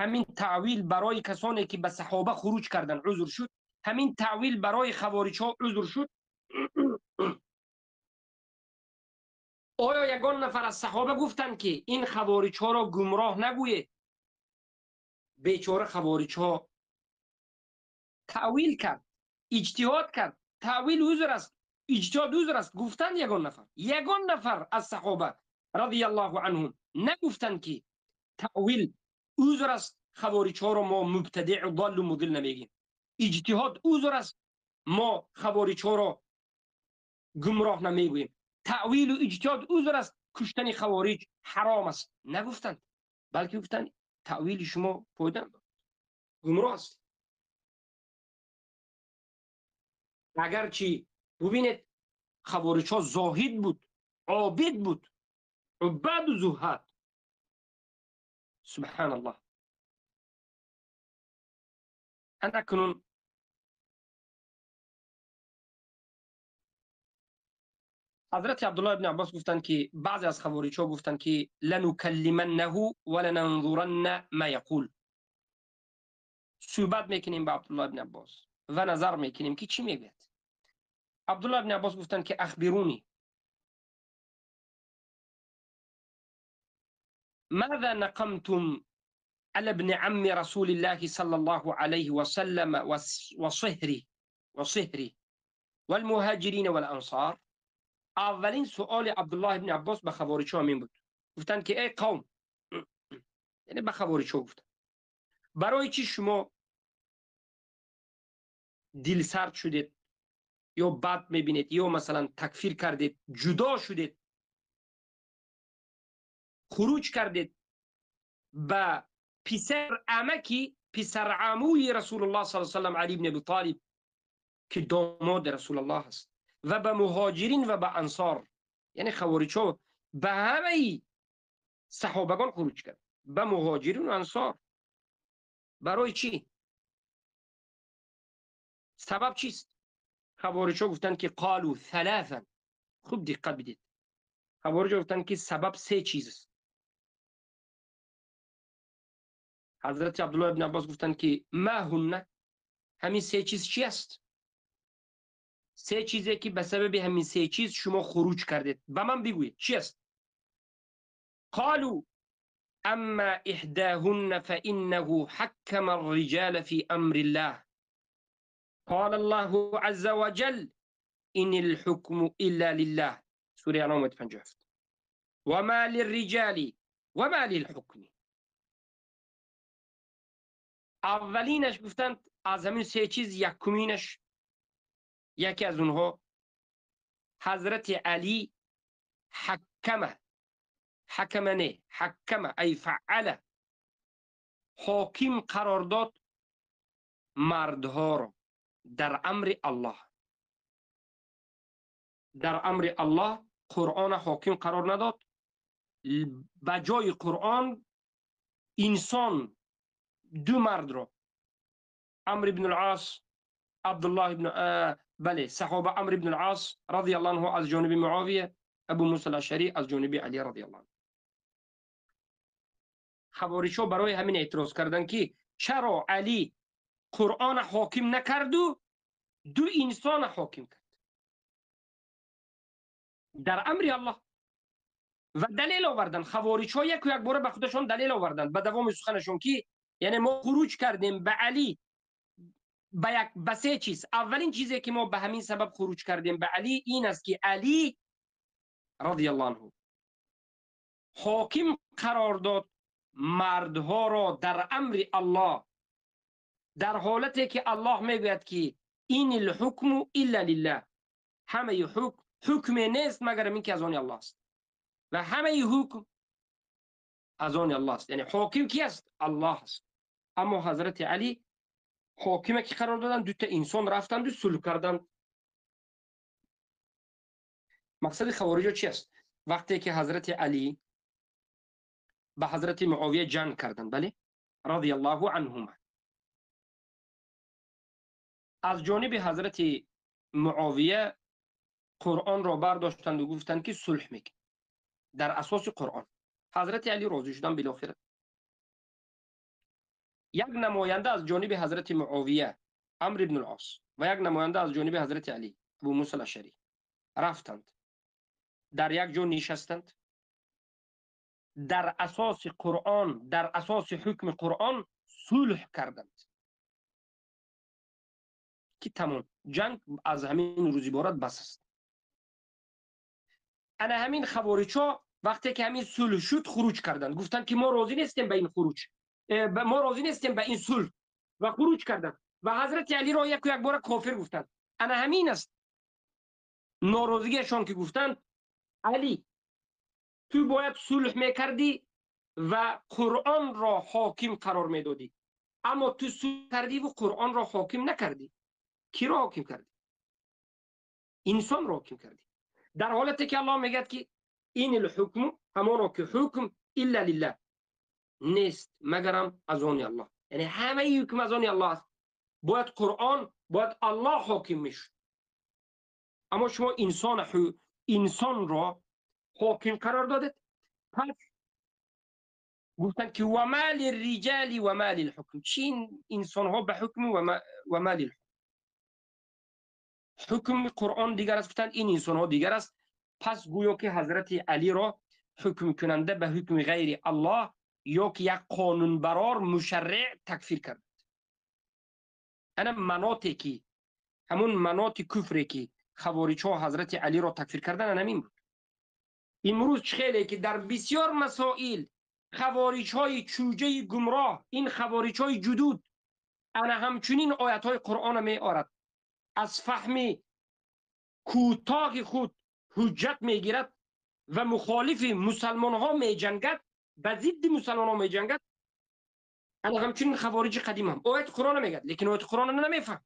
Ҳамин таъвил барои касоне ки ба саҳоба хуруҷ карданд узр шуд? Ҳамин таъвил барои хавориҷҳо узр шуд? Оё ягон нафар аз саҳоба гуфтанд ки ин хавориҷҳоро гумроҳ нагӯед? Бечора хавориҷҳо таъвил кард, иҷтиҳод кард. Таъвил узр аст, иҷтиҳод узр аст. Гуфтанд ягон нафар, ягон нафар аз саҳоба радияллоҳу анҳум нагуфтанд ки таъвил узр аст, хавориҷҳоро мо мубтадиъу доллу мудил намегӯем. Иҷтиҳод узр аст, мо хавориҷҳоро гумроҳ намегӯем. Таъвилу иҷтиҳод узр аст, куштани хавориҷ ҳаром аст. Нагуфтанд, балки гуфтанд таъвили шумо фоида надорад, гумроҳ аст. Агарчи бубинед, хавориҷҳо зоҳид буд, обид буд, уббаду зуҳад. Субҳаналлоҳ. Анакнун ҳазрати Абдуллоҳ ибн Аббос гуфтанд, ки баъзе аз хавориҷҳо гуфтанд, ки ланукаллиманнаҳу ва лананзуранна ма яқул. Суҳбат мекунем ба Абдуллоҳ ибн Аббос ва назар мекунем, ки чӣ мегӯяд. Абдуллоҳ ибн Аббос гуфтанд, ки ахбируни ماذا نقمتم على ابن عم رسول الله صلى الله عليه وسلم وصهره والمهاجرين والأنصار. اولین سؤال عبدالله ابن عباس به خوارج‌ها همین بود. گفتند که ای قوم، یعنی به خوارج‌ها گفتند، برای چی شما دلسرد شدید یا بد میبینید یا مثلا تکفیر کردید، جدا شدید، خروج کردید به پسر عمکی، پسر عموی رسول الله صلی الله علیه و سلم علی بن ابی طالب که داماد رسول الله است، و به مهاجرین و به انصار، یعنی خوارج‌ها به همه صحابگان خروج کرد، به مهاجرین و انصار. برای چی؟ سبب چیست؟ خوارج‌ها گفتند که قالوا ثلاثا. خوب دقت بدید، خوارج‌ها گفتند که سبب سه چیز است. حضرت عبدالله ابن عباس گفتند که ما هن، همین سه چیز چی است؟ سه چیزی که به سبب همین سه چیز شما خروج کردید، به من بگویید چی است؟ قالوا اما احداهن فانه حكم الرجال في امر الله قال الله عز وجل ان الحكم الا لله، سوره انعام 57. وما للرجال وما للحكم. اولینش گفتند از همین سه چیز یکمینش، یکی از اونها حضرت علی حکمه، حکمه نه، حکمه ای فعله، حاکم قرار داد مردها را در امر الله. در امر الله قرآن حاکم قرار نداد، به جای قرآن انسان دو مرد را، عمرو بن العاص، عبدالله بن بله صحابه عمرو بن العاص رضی الله عنه از جانب معاویه، ابو موسی الاشعری از جانب علی رضی الله عنه. خوارج‌ها برای همین اعتراض کردند که چرا علی قرآن حاکم نکرد و دو انسان حاکم کرد در امر الله. و دلیل آوردن خوارج‌ها، یک و یک باره به خودشان دلیل آوردن به دوام سخنشون که یعنی ما خروج کردیم به علی به سه چیز. اولین چیزی که ما به همین سبب خروج کردیم به علی این است که علی رضی الله عنه حاکم قرار داد مردها را در امر الله، در حالتی که الله میگوید که این الحکم الا لله، همه حکم حکم نیست مگر این که از آن الله است و همه حکم از آن الله است، یعنی حاکم کی است؟ الله است. اما حضرت علی حاکمه که قرار دادن دو تا انسان رفتند و صلح کردند. مقصد خوارج چی است؟ وقتی که حضرت علی به حضرت معاویه جنگ کردند، بله رضی الله عنهما، از جانب حضرت معاویه قرآن را برداشتند و گفتند که صلح میکنیم در اساس قرآن. حضرت علی راضی شدن بالاخره. یک نماینده از جانب حضرت معاویه عمرو بن العاص و یک نماینده از جانب حضرت علی ابو موسی الاشعری رفتند، در یک جا نشستند، در اساس قرآن، در اساس حکم قرآن صلح کردند که تمام جنگ از همین روزی بارد بس است. انا همین خوارج‌ها وقتی که همین صلح شد خروج کردند، گفتند که ما راضی نیستیم به این خروج، ما راضی نیستیم به این صلح و خروج کردند و حضرت علی را یک و یک بار کافر گفتند. انا همین است ناراضیشان که گفتند علی تو باید صلح میکردی و قرآن را حاکم قرار میدادی، اما تو صلح کردی و قرآن را حاکم نکردی. کی را حاکم کردی؟ انسان را حاکم کردی، در حالتی که الله میگه که این الحکم، همانا که حکم الا لله نیست مگرم از آن الله، یعنی همه حکم از آن الله است. باید قرآن، باید الله حاکم میشد، اما شما انسان инсон ро ҳоким қарор додед. Пас гуфтанд ки ва ма лирриҷали ва ма лилҳукм, чӣ инсонҳо ба ҳукм ва ма лилҳукм, ҳукми Қуръон дигар аст, гуфтанд ин инсонҳо дигар аст. Пас гӯё ки ҳазрати Алиро ҳукмкунанда ба ҳукми ғайри Аллоҳ ё ки як қонунбарор мушарриъ такфир кард. Ана маноте ки ҳамун маноти куфре ки хавориҷҳо ҳазрати Алиро такфир кардан ҳамин буд. Имрӯз чӣ хеле ки дар бисёр масоил хавориҷҳои чӯҷаи гумроҳ, ин хавориҷҳои ҷудуд ана ҳамчунин оятҳои Қуръонро меорад, аз фаҳми кӯтоҳи худ ҳуҷҷат мегирад ва мухолифи мусалмонҳо меҷангад, ба зидди мусалмонҳо меҷангад. Ана ҳамчунин хавориҷи қадим ҳам ояти Қуръонро мегӯяд, лекин ояти Қуръонро намефаҳмад.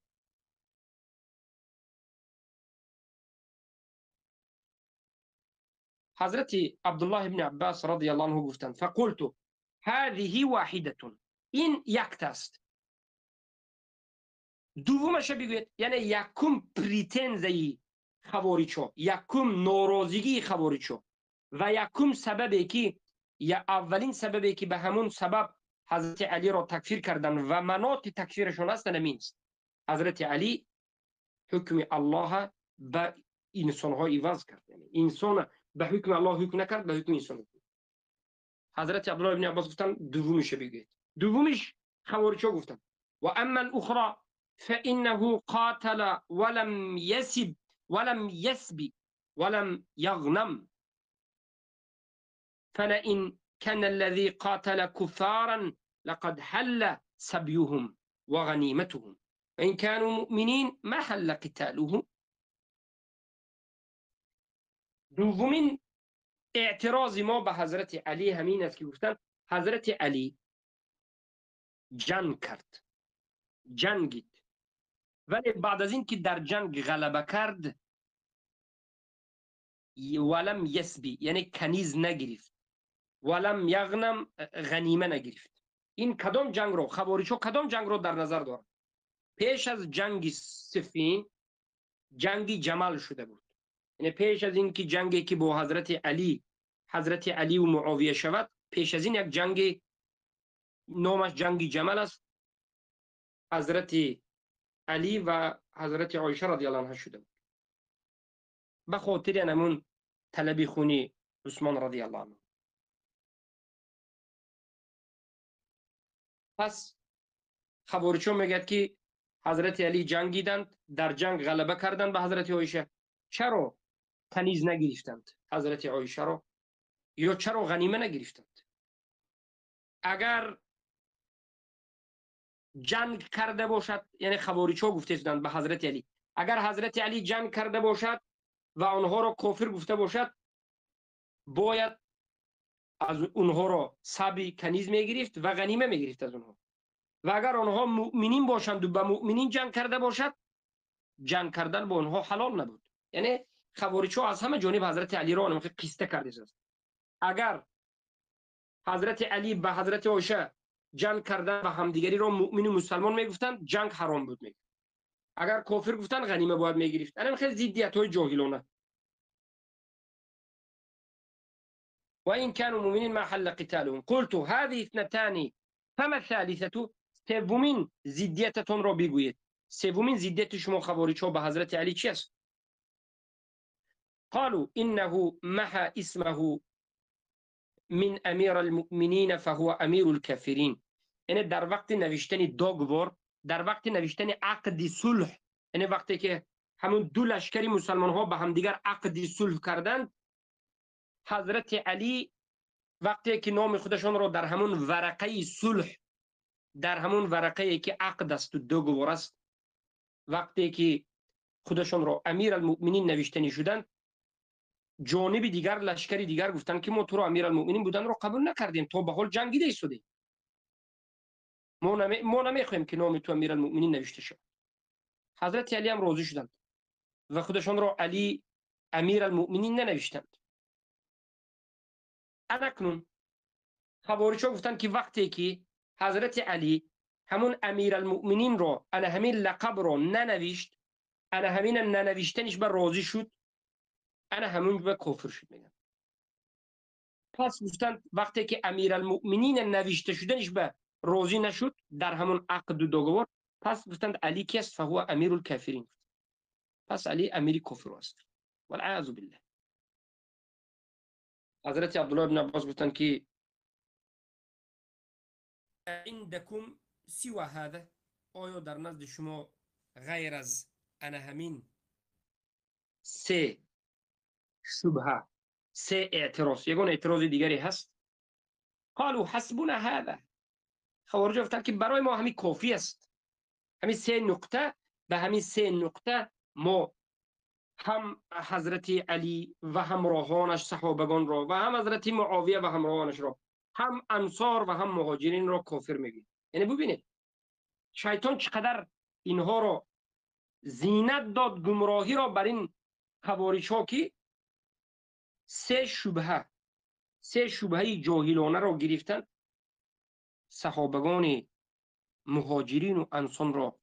ҳазрати Абдуллоҳ ибни Аббас радиаллоҳу анҳу гуфтанд: фақулту ҳазиҳи воҳидатун, ин якта аст. Дуввумаша бигӯед, яъне якум претензияи хавориҷҳо, якум норозигии хавориҷҳо ва якум сабабе ки аввалин сабабе ки ба ҳамун сабаб ҳазрати Алиро такфир карданд ва маноти такфирашон аст ҳамин аст. Ҳазрати Али ҳукми Аллоҳа ба инсонҳо иваз кард, яъне инсона ба ҳукми Аллоҳ ҳукм накард, ба ҳукми инсон ҳукм. Ҳазрати Абдуллоҳ ибни Аббос гуфтанд: дуввумиша бигӯед. Дуввумиш хавориҷҳо гуфтанд: ва амма алухра фаиннаҳу қотала валам ясиб валам ясби валам яғнам фалаин кана аллази қотала куффаран лақад ҳалла сабюҳум ва ғаниматуҳум ва ин кану муъминин ма ҳалла қиталуҳум. Дуввумин эътирози мо ба ҳазрати Али ҳамин аст ки гуфтанд ҳазрати Али ҷанг кард, ҷангид, вале баъд аз ин ки дар ҷанг ғалаба кард валам ясби, яъне каниз нагирифт, валам яғнам, ғанима нагирифт. Ин кадом ҷангро хавориҷҳо кадом ҷангро дар назар доранд? Пеш аз ҷанги Сиффин ҷанги Ҷамал шуда буд, яъне пеш аз ин ки ҷанге ки бо ҳазрати Али, ҳазрати Аливу Муовия шавад, пеш аз ин як ҷанги номаш ҷанги Ҷамал аст, ҳазрати Али ва ҳазрати Оиша радиаллоҳу анҳа шуда буд ба хотири ҳамун талаби хуни Усмон радиаллоҳу анҳу. Пас хавориҷҳо мегӯяд ки ҳазрати Али ҷангиданд, дар ҷанг ғалаба карданд ба ҳазрати Оиша. Чаро каниз нагирифтанд ҳазрати Оишаро ё чаро ғанима нагирифтанд? Агар ҷанг карда бошад, яъне хавориҷҳо гуфта шуданд ба ҳазрати Али, агар ҳазрати Али ҷанг карда бошад ва онҳоро кофир гуфта бошад, бояд аз онҳоро саби каниз мегирифт ва ғанима мегирифт аз онҳо. Ва агар онҳо муъминин бошанду ба муъминин ҷанг карда бошад, ҷанг кардан бо онҳо ҳалол набуд. Яъне хавориҷҳо аз ҳама ҷониб ҳазрати Алиро қиста кардааст. Агар ҳазрати Али ба ҳазрати Оиша ҷанг кардан ва ҳамдигариро муъмину мусалмон мегуфтанд, ҷанг ҳаром буд мегуфт. Агар кофир гуфтанд, ғанима бояд мегирифт. Ана хеле зиддиятҳои ҷоҳилона. وإن كانوا مؤمنين ما حل قتالهم. قلت هذه اثنتان فما الثالثة؟ سومین زدیتتون را بگویید. سومین زدیت شما خوارج‌ها به حضرت علی چی است؟ قالوا إنه محى اسمه من أمير المؤمنين فهو أمير الكافرين. یعنی در وقت نوشتن دوگوار، در وقت نوشتن عقد صلح، یعنی وقتی که همون دو لشکری مسلمان ها به همدیگر عقد صلح کردند، حضرت علی وقتی که نام خودشان را در همون ورقه صلح، در همون ورقه که عقد است و دوگوار است، وقتی که خودشان را امیر المؤمنین نوشتنی شدند، جانب دیگر لشکری دیگر گفتند که ما تو را امیر المؤمنین بودن را قبول نکردیم، تا به حال جنگیده ایستادی، ما نمیخوایم که نام تو امیر المؤمنین نوشته شود. حضرت علی هم راضی شدند و خودشان را علی امیر المؤمنین ننوشتند. اکنون خوارج‌ها گفتند که وقتی که حضرت علی همون امیر المؤمنین را، انا همین لقب را ننوشت، انا همین ننوشتنش بر راضی شد، ана ҳамун ба кофир шуд мегӯянд. Пас гуфтанд вақте ки Амиралмуъминин навишта шуданаш ба розӣ нашуд дар ҳамон ақду договор, пас гуфтанд Али ки аст? Фаҳува амирул кафирин. Пас Али амири кофир аст. Валъаязу биллаҳ. Ҳазрати Абдуллоҳ ибн Аббос гуфтанд ки عندكم سوى هذا، оё дар назди шумо ғайр аз ана ҳамин се шубҳа, се эътироз, ягон эътирози дигаре ҳаст? قالوا حسبنا هذا. خوارج گفتند که برای ما همین کافی است، همین سه نقطه. به همین سه نقطه ما هم حضرت علی و همراهانش صحابگان را و هم حضرت معاویه و همراهانش را، هم انصار و هم مهاجرین را کافر میگیم. یعنی ببینید شیطان چقدر اینها را زینت داد، گمراهی را بر این خوارج ها که سه شبهه، سه شبهه جاهلانه را گرفتند، صحابگان مهاجرین و انصار را،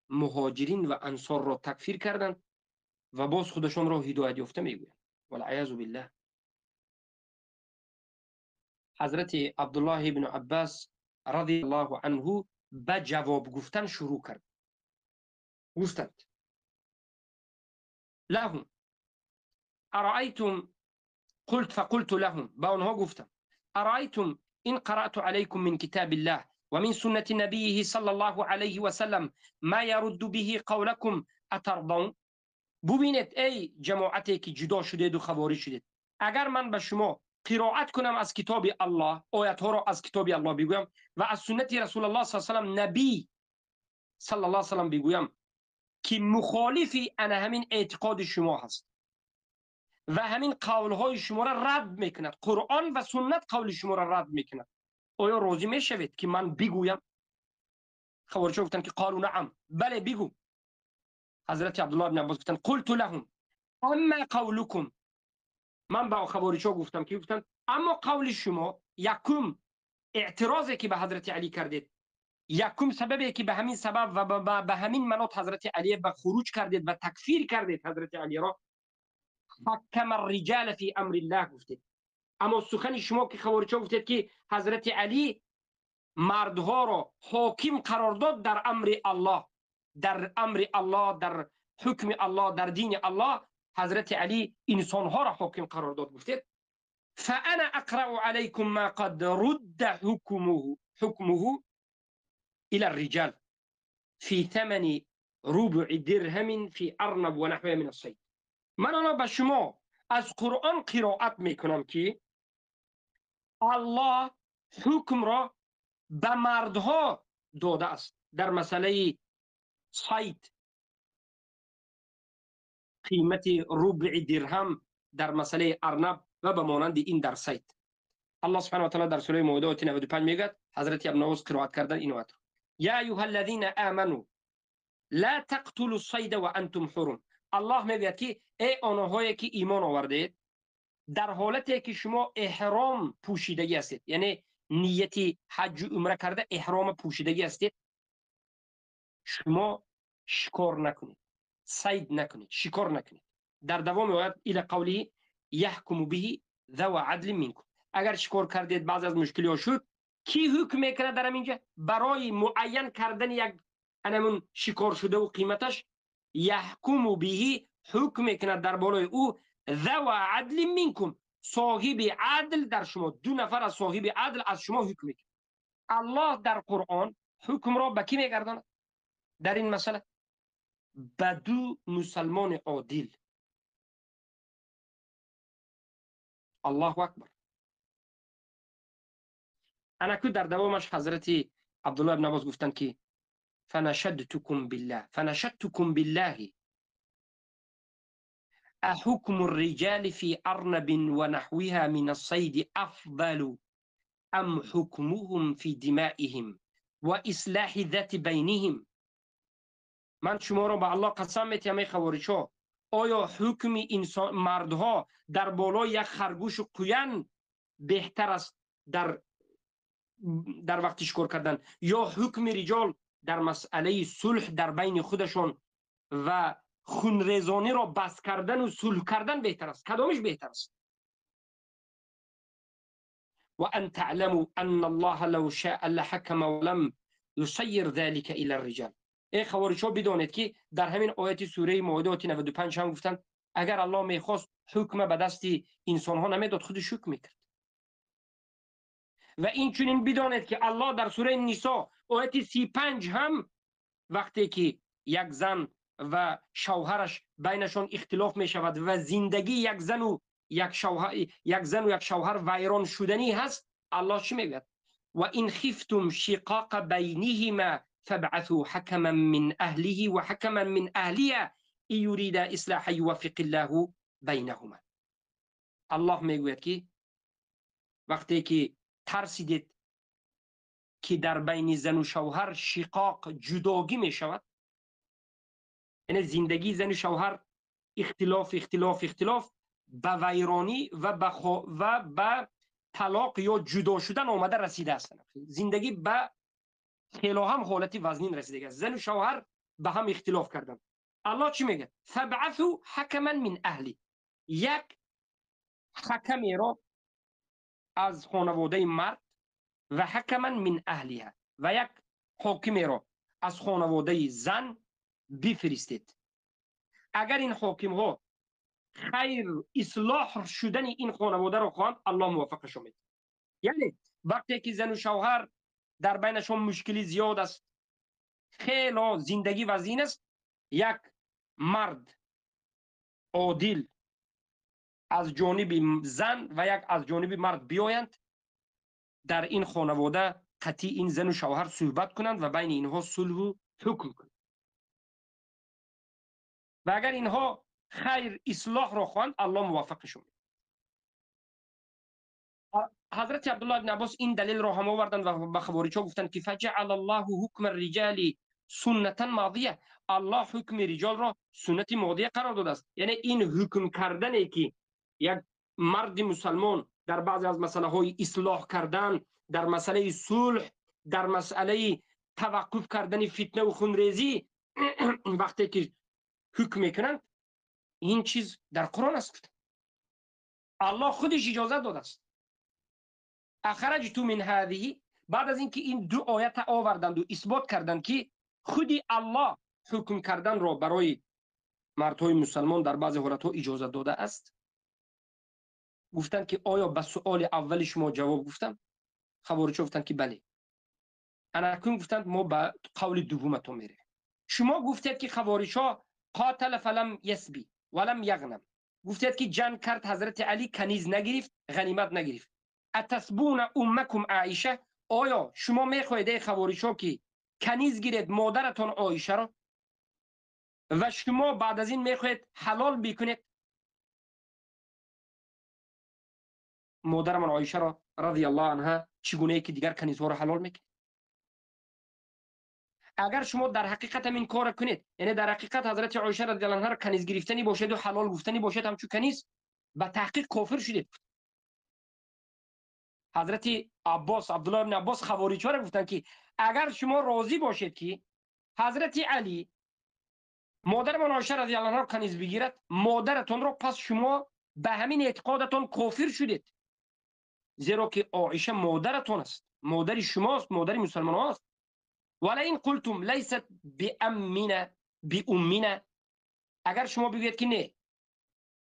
مهاجرین و انصار را تکفیر کردند و باز خودشان را هدایت یافته میگویند. والعیاذ بالله. حضرت عبدالله ابن عباس رضی الله عنه به جواب گفتن شروع کرد. گفتند لهم ارأیتم قلت فقلت لهم، با آنها گفتم ارأیتم إن قرأت عليكم من كتاب الله ومن سنة نبيه صلى الله عليه وسلم ما يرد به قولكم أترضون؟ ببینید ای جماعتی که جدا شدید و خوارج شدید، اگر من به شما قرائت کنم از کتاب الله، آیت ها را از کتاب الله بگویم و از سنت رسول الله صلی الله علیه و سلم نبی صلی الله علیه و سلم بگویم که مخالف انا همین اعتقاد شما هست و همین قولهای شما را رد میکند، قرآن و سنت قول شما را رد میکند، آیا راضی میشوید که من بگویم؟ خوارج گفتند که قالوا نعم، بله بگو. حضرت عبدالله بن عباس گفتند قلت لهم اما قولکم، من با خوارج گفتم که گفتند اما قول شما، یکم اعتراضی که به حضرت علی کردید، یکم سببی که به همین سبب و به همین منوط حضرت علی به خروج کردید و تکفیر کردید حضرت علی را، حکم الرجال فی امر الله گفتید. اما سخن شما که خوارج گفتید که حضرت علی مردها را حاکم قرار داد در امر الله، در امر الله، در حکم الله، در دین الله، حضرت علی انسانها را حاکم قرار داد گفتید. فانا اقرأ علیکم ما قد رد حکمه الى الرجال في ثمن ربع درهم في ارنب ونحوه من الصيد. من الان به شما از قرآن قرائت میکنم که الله حکم را به مردها داده است در مسئله صید، قیمت ربع درهم در مسئله ارنب و به مانند این در صید. الله سبحانه و تعالی در سوره مائده آیه 95 میگوید، حضرت ابن عباس قرائت کردن این آیت: یا ایها الذین آمنوا لا تقتلوا الصید وانتم حرم. الله میگوید که ای آنهایی که ایمان آوردید، در حالتی که شما احرام پوشیدگی هستید، یعنی نیت حج و عمره کرده احرام پوشیدگی هستید، شما شکار نکنید، صید نکنید، شکار نکنید. در دوام آیت الی قوله یحکم به ذو عدل منکم. اگر شکار کردید بعض از مشکلی ها شد، کی حکم میکنه در اینجا برای معین کردن یک انمون شکار شده و قیمتش؟ یحکم به، حکم میکند در بالای او ذو عدل منکم، صاحب عدل در شما، دو نفر از صاحب عدل از شما حکم میکند. الله در قرآن حکم را به کی میگرداند در این مسئله؟ به دو مسلمان عادل. الله اکبر. انکو در دوامش حضرت عبدالله بن عباس گفتند که فنشدتكم بالله، فنشدتكم بالله أحكم الرجال في أرنب ونحوها من الصيد أفضل أم حكمهم في دمائهم وإصلاح ذات بينهم؟ من شما را به الله قسم میتیم ای خوارج‌ها، آیا حکم انسان مردها در بالای یک خرگوش و قوین بهتر است در وقت شکار کردن، یا حکم رجال در مسئله صلح در بین خودشان و хунрезониро бас кардану сулҳ кардан беҳтар аст? Кадомиш беҳтар аст? وأن تعلموا أن الله لو شاء لحكم ولم يسير ذلك إلى الرجال. ای خوارج‌ها بدانید که در همین آیت سوره مائده آیت 95 هم گفتند اگر الله میخواست حکم به دست انسان‌ها نمیداد، خودش حکم میکرد. و این چنین بدانید که الله در سوره نساء آیت 35 هم وقتی که یک زن و شوهرش بینشان اختلاف میشود و زندگی یک زن و یک شوهر، یک زن و یک شوهر ویران شدنی هست، الله چی میگوید؟ و این خفتم شقاق بینهما فابعثوا حکما من اهله و حکما من اهلها ان یرید اصلاحا یوفق الله بینهما. الله میگوید که وقتی که ترسیدید که در بین زن و شوهر شقاق جداگی میشود، یعنی زندگی زن و شوهر اختلاف اختلاف اختلاف به ویرانی و به طلاق یا جدا شدن آمده رسیده است، زندگی به خیلی هم حالت وزنین رسیده است، زن و شوهر به هم اختلاف کردن. الله چی میگه؟ فبعثوا حکما من اهلی، یک حکمی را از خانواده مرد و حکما من اهلیها، و یک حاکمی را از خانواده زن بفرستید. اگر این حاکم ها خیر اصلاح شدن این خانواده را خواهند، الله موفقشون میده. یعنی وقتی که زن و شوهر در بینشون مشکلی زیاد است، خیلی زندگی وزین است، یک مرد عادل از جانب زن و یک از جانب مرد بیایند، در این خانواده قطعی این زن و شوهر صحبت کنند و بین اینها صلح و حکم کنند. و اگر اینها خیر اصلاح را خواهند، الله موفقشون میده. حضرت عبدالله بن عباس این دلیل را هم آوردند و به خوارج‌ها گفتند که فجعل الله حکم الرجال سنتا ماضیه، الله حکم رجال را سنت ماضیه قرار داده است. یعنی این حکم کردنی که یک مرد مسلمان در بعضی از مسئله های اصلاح کردن، در مسئله صلح، در مسئله توقف کردن فتنه و خونریزی وقتی که حکم میکنند، این چیز در قرآن است. الله خودش اجازه داده است. اخرجت من هذه، بعد از اینکه این دو آیت آوردند و اثبات کردند که خودی الله حکم کردن را برای مردهای مسلمان در بعضی حالتها اجازه داده است، گفتند که آیا به سؤال اول شما جواب گفتم؟ خوارج گفتند که بله. انکون گفتند ما به قول دومتون میریم. شما گفتید که خوارج ها قاتل فلم یسبی ولم یغنم، گفتید که جنگ کرد حضرت علی، کنیز نگرفت، غنیمت نگرفت. اتسبون امکم عایشه، آیا شما میخواهید ای خوارج ها که کنیز گیرید مادرتان عایشه را و شما بعد از این میخواهید حلال بکنید مادرمان عایشه را رضی الله عنها، چگونه که دیگر کنیزها را حلال میکنید؟ اگر شما در حقیقت هم این کار کنید، یعنی در حقیقت حضرت عایشه رضی الله عنها را کنیز گرفتنی باشد و حلال گفتنی باشد، همچون کنیز به تحقیق کافر شدید. حضرت عباس، عبدالله بن عباس خوارج ها را گفتند که اگر شما راضی باشید که حضرت علی مادرمان عایشه رضی الله عنها را کنیز بگیرد، مادرتون را، پس شما به همین اعتقادتون کافر شدید، زیرا که عایشه مادرتون است، مادر شماست، مادر مسلمان هاست. ولئن قلتم لیست بامنا بامنا، اگر شما بگویید که نه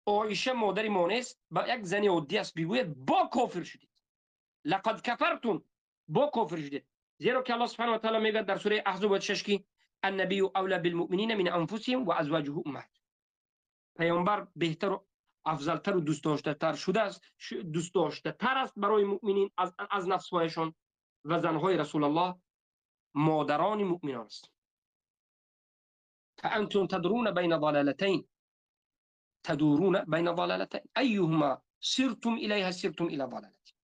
عایشه مادر ما نیست، با یک زن عادی است، بگویید با کافر شدید. لقد کفرتم، با کافر شدید. زیرا که الله سبحانه و تعالی میگه در سوره احزاب آیه 6 که النبی اولی بالمؤمنین من انفسهم و ازواجه امهات، پیامبر بهتر و افضلتر و دوست داشته تر شده است، دوست داشته تر است برای مؤمنین از نفسهایشان، و زنهای رسول الله مادران مؤمنان است. فانتم تدرون بین ضلالتین، تدورون بین ضلالتین ایهما سرتم الیها سرتم الی ضلالت.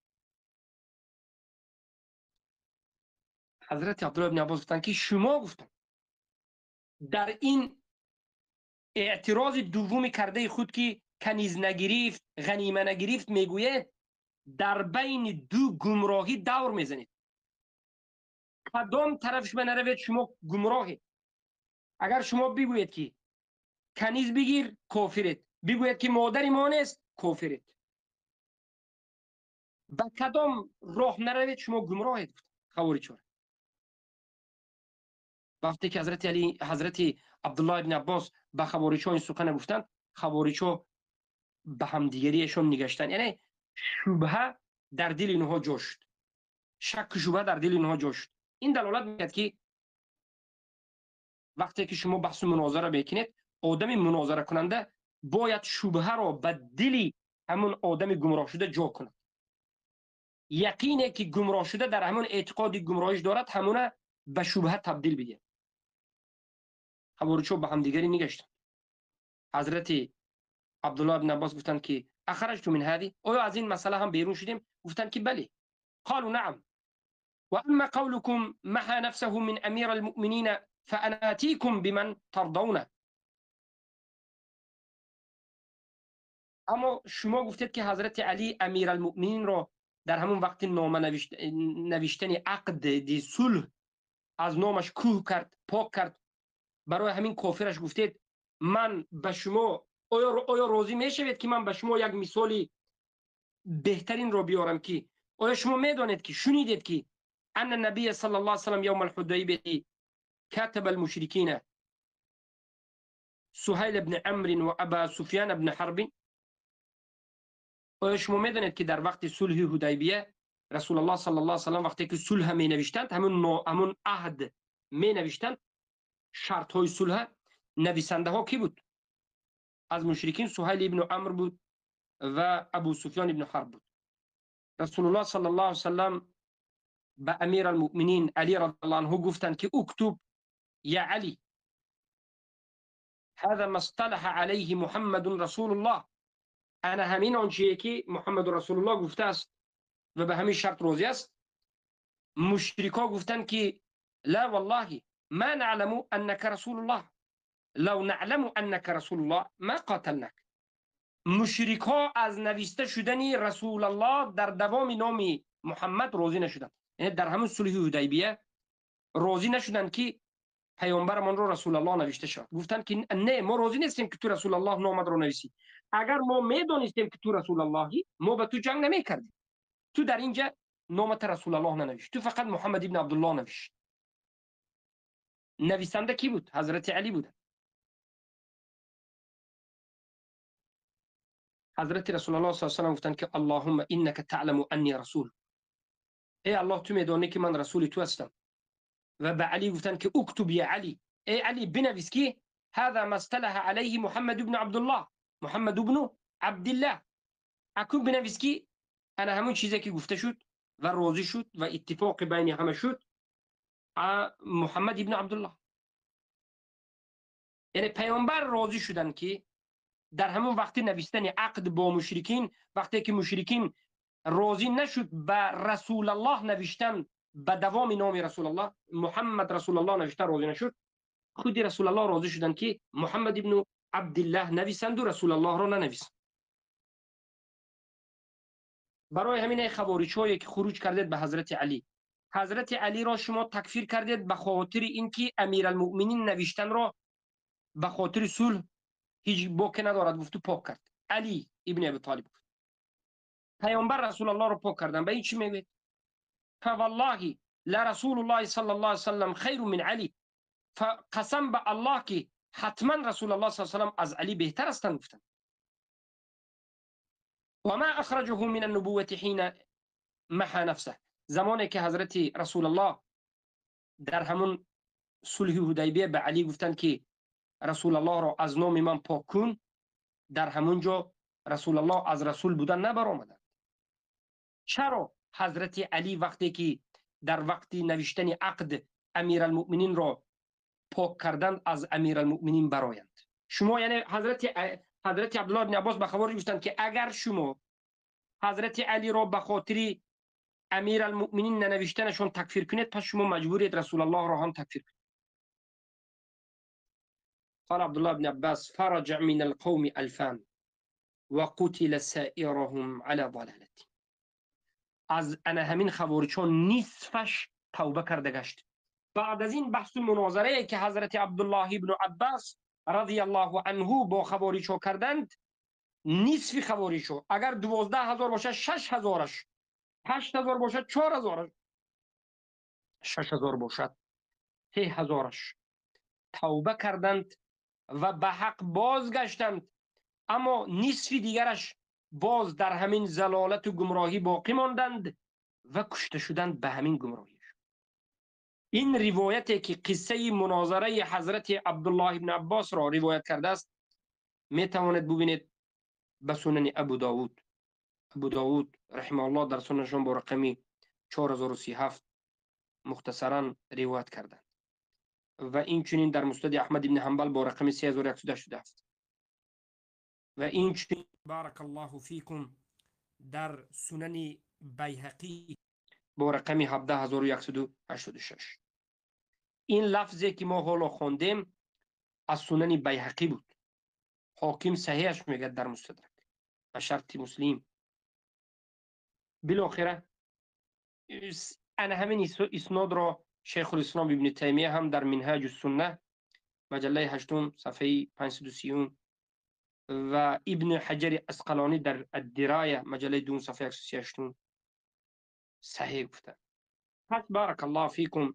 حضرت عبدالله بن عباس گفتند که شما گفتند در این اعتراض دوم کرده خود که کنیز نگرفت، غنیمه نگرفت، میگوید در بین دو گمراهی دور میزنید، کدام طرفش به نروید شما گمراهید. اگر شما بگویید که каниз бигир, кофирет. Бигӯяд ки модари мо нест, кофирет. Ба кадом роҳ наравед, шумо гумроҳед, хавориҷҳо. Вақте ки ҳазрати Али, ҳазрати Абдуллоҳ ибн Аббос ба хавориҷҳо ин сухана гуфтанд, хавориҷҳо ба ҳамдигариашон нигаштанд. Яъне шубҳа дар дили инҳо ҷо шуд, шакку шубҳа дар дили инҳо ҷо шуд. Ин далолат мекунад ки вақте ки шумо баҳсу мунозара мекунед, одами мунозаракунанда бояд шубҳаро ба дили ҳамон одами гумроҳшуда ҷо кунад. Яқине ки гумроҳшуда дар ҳамон эътиқоди гумроҳиш дорад, ҳамона ба шубҳа табдил бидиҳад. Хавориҷҳо ба ҳамдигарӣ нигаштанд. Ҳазрати Абдуллоҳ ибн Аббос гуфтанд ки ахраҷту мин ҳади, оё аз ин масъала ҳам берун шудем? Гуфтанд ки бале. Қолу наам. Ва амма қавлукум маҳа нафсаҳу мин амира алмуъминина фаана атикум биман тардавна. Аммо шумо гуфтед ки ҳазрати Али амиралмуъмининро дар ҳамон вақти нома навиштани ақди сулҳ аз номаш кӯҳ кард, пок кард, барои ҳамин кофираш гуфтед. Ман ба шумо оё розӣ мешавед ки ман ба шумо як мисоли беҳтаринро биёрам ки оё шумо медонед ки шунидед ки анна набия саллаллоҳу алайҳи васаллам явма алҳудайбияти катаба алмушрикина Суҳайл ибн Амр ва Аба Суфян ибн Ҳарб. Оё шумо медонед ки дар вақти сулҳи Ҳудайбия Расулуллоҳ саллаллоҳу алайҳи васаллам вақте ки сулҳ менавиштанд, ҳамон аҳд менавиштанд, шартҳои сулҳ, нависандаҳо кӣ буд? Аз мушрикин Суҳайл ибн Амр буд ва Абу Суфён ибн Ҳарб буд. Расулуллоҳ саллаллоҳу алайҳи васаллам ба амир алмуъминин Али радиаллоҳу анҳу гуфтанд ки уктуб я Али ҳаза масталаҳа алайҳи Муҳаммадун расулуллоҳ. Ана ҳамин он чие ки Муҳаммаду расулуллоҳ гуфтааст ва ба ҳамин шарт розӣ аст. Мушрикҳо гуфтанд ки ла валлоҳи ма наъламу аннака расулуллоҳ лав наъламу аннака расулуллоҳ ма қоталнак. Мушрикҳо аз нависта шудани расулаллоҳ дар давоми номи Муҳаммад розӣ нашуданд. Яъне дар ҳамон сулҳи Ҳудайбия розӣ нашуданд ки паёмбарамонро расулаллоҳ навишта шавад. Гуфтанд ки не, мо розӣ нестем ки ту расулаллоҳ номатро нависӣ. Агар мо медонистем ки ту расулаллоҳӣ, мо ба ту ҷанг намекардем. Ту дар инҷа номата расулаллоҳ нанавишт, ту фақат Муҳаммад ибн Абдуллоҳ навишт. Нависанда кӣ буд? Ҳазрати Али буданд. Ҳазрати Расулаллоҳ саллаллоҳу алайҳи васаллам гуфтанд ки Аллоҳумма иннака таъламу анни расул. Эй Аллоҳ, ту медонӣ ки ман расули ту ҳастам. Ва ба Али гуфтанд ки уктуб я Али, эй Али бинавис ки ҳаза масталаҳа алайҳи Муҳаммад ибн Абдуллоҳ, Муҳаммад ибну Абдиллаҳ. Акун бинавис ки ана ҳамон чизе ки гуфта шуд ва розӣ шуд ва иттифоқи байни ҳама шуд, Муҳаммад ибн Абдуллоҳ. Яъне паёмбар розӣ шуданд ки дар ҳамон вақти навиштани ақд бо мушрикин, вақте ки мушрикин розӣ нашуд ба расулаллоҳ навиштан, ба давоми номи расулаллоҳ Муҳаммад расулаллоҳ навиштан розӣ нашуд, худи расулаллоҳ розӣ шуданд ки Муҳаммад ибну Абдиллаҳ нависанду расулаллоҳро нанависанд. Барои ҳамин эй хавориҷҳое ки хуруҷ кардед ба ҳазрати Али, ҳазрати Алиро шумо такфир кардед ба хотири ин ки амиралмуъминин навиштанро ба хотири сулҳ ҳеҷ боке надорад гуфту пок кард. Али ибни Абу Толиб гуфт. Паёмбар расулаллоҳро пок кардан ба ин чӣ мегӯед? Фаваллоҳи ла расулуллоҳи саллаллоҳу алайҳи васаллам хайру мин Али. Қасам ба Аллоҳ ки ҳатман расулаллоҳ саллаллоҳу алайҳи васаллам аз Али беҳтар ҳастанд гуфтанд. Ва ма ахраҷаҳу мин аннубуввати ҳина маҳа нафсаҳ. Замоне ки ҳазрати расулаллоҳ дар ҳамон сулҳи Ҳудайбия ба Али гуфтанд ки расулаллоҳро аз номи ман пок кун, дар ҳамон ҷо расулаллоҳ аз расул будан набаромаданд. Чаро ҳазрати Али вақте ки дар вақти навиштани ақд амиралмуъмининро пок кардан аз амиралмуъминин бароянд? Шумо яъне ҳазрати Абдуллоҳ ибн Аббос ба хавориҷ гуфтанд ки агар шумо ҳазрати Алиро ба хотири амиралмуъминин нанавиштанашон такфир кунед, пас шумо маҷбуред расулаллоҳро ҳам такфир кунед. قال عبد الله بن عباس فرجع من القوم ألفان وقتل سائرهم على ضلالته. از انا همین خوارجان نصفش توبه کرده گشت. بعد از این بحث و مناظره که حضرت عبدالله ابن عباس رضی الله عنه با خوارج ها کردند، نصف خوارج ها اگر 12,000 باشد 6,000ش، 8,000 باشد 4,000ش، 6,000 باشد 3,000ش توبه کردند و به حق بازگشتند، اما نصف دیگرش باز در همین زلالت و گمراهی باقی ماندند و کشته شدند به همین گمراهی. این روایتی که قصه مناظره حضرت عبدالله ابن عباس را روایت کرده است می توانید ببینید به سنن ابو داود. ابو داود رحمه الله در سننشان با رقم 4037 مختصرا روایت کردند و این چنین در مسند احمد ابن حنبل با رقم 3187 و این چنین بارک الله فیکم در سنن بیهقی با رقم 17186. این لفظی که ما حالا خواندیم از سنن بیهقی بود. حاکم صحیحش میگه در مستدرک و شرط مسلم. بالاخره انا همین اسناد را شیخ الاسلام ابن تیمیه هم در منهاج السنه مجله 8 صفحه 530 و ابن حجر عسقلانی در الدرایه مجله 2 صفحه 138 صحیح گفتند. پس بارک الله فیکم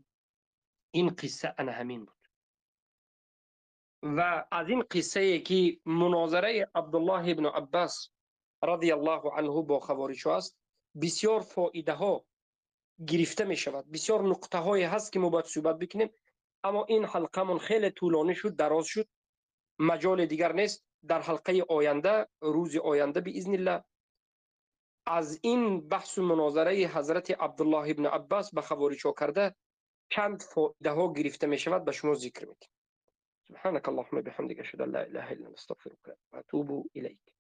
این قصه انا همین بود و از این قصه که مناظره عبدالله ابن عباس رضی الله عنه با خوارج است بسیار فایده ها گرفته می شود، بسیار نقطه های هست که ما باید صحبت بکنیم، اما این حلقه من خیلی طولانی شد، دراز شد، مجال دیگر نیست. در حلقه آینده، روز آینده باذن الله از این بحث و مناظره حضرت عبدالله ابن عباس به خوارج ها کرده چند فایده ها گرفته می شود به شما ذکر میکنم. سبحانك اللهم بحمدك اشهد ان لا اله الا انت استغفرك واتوب اليك.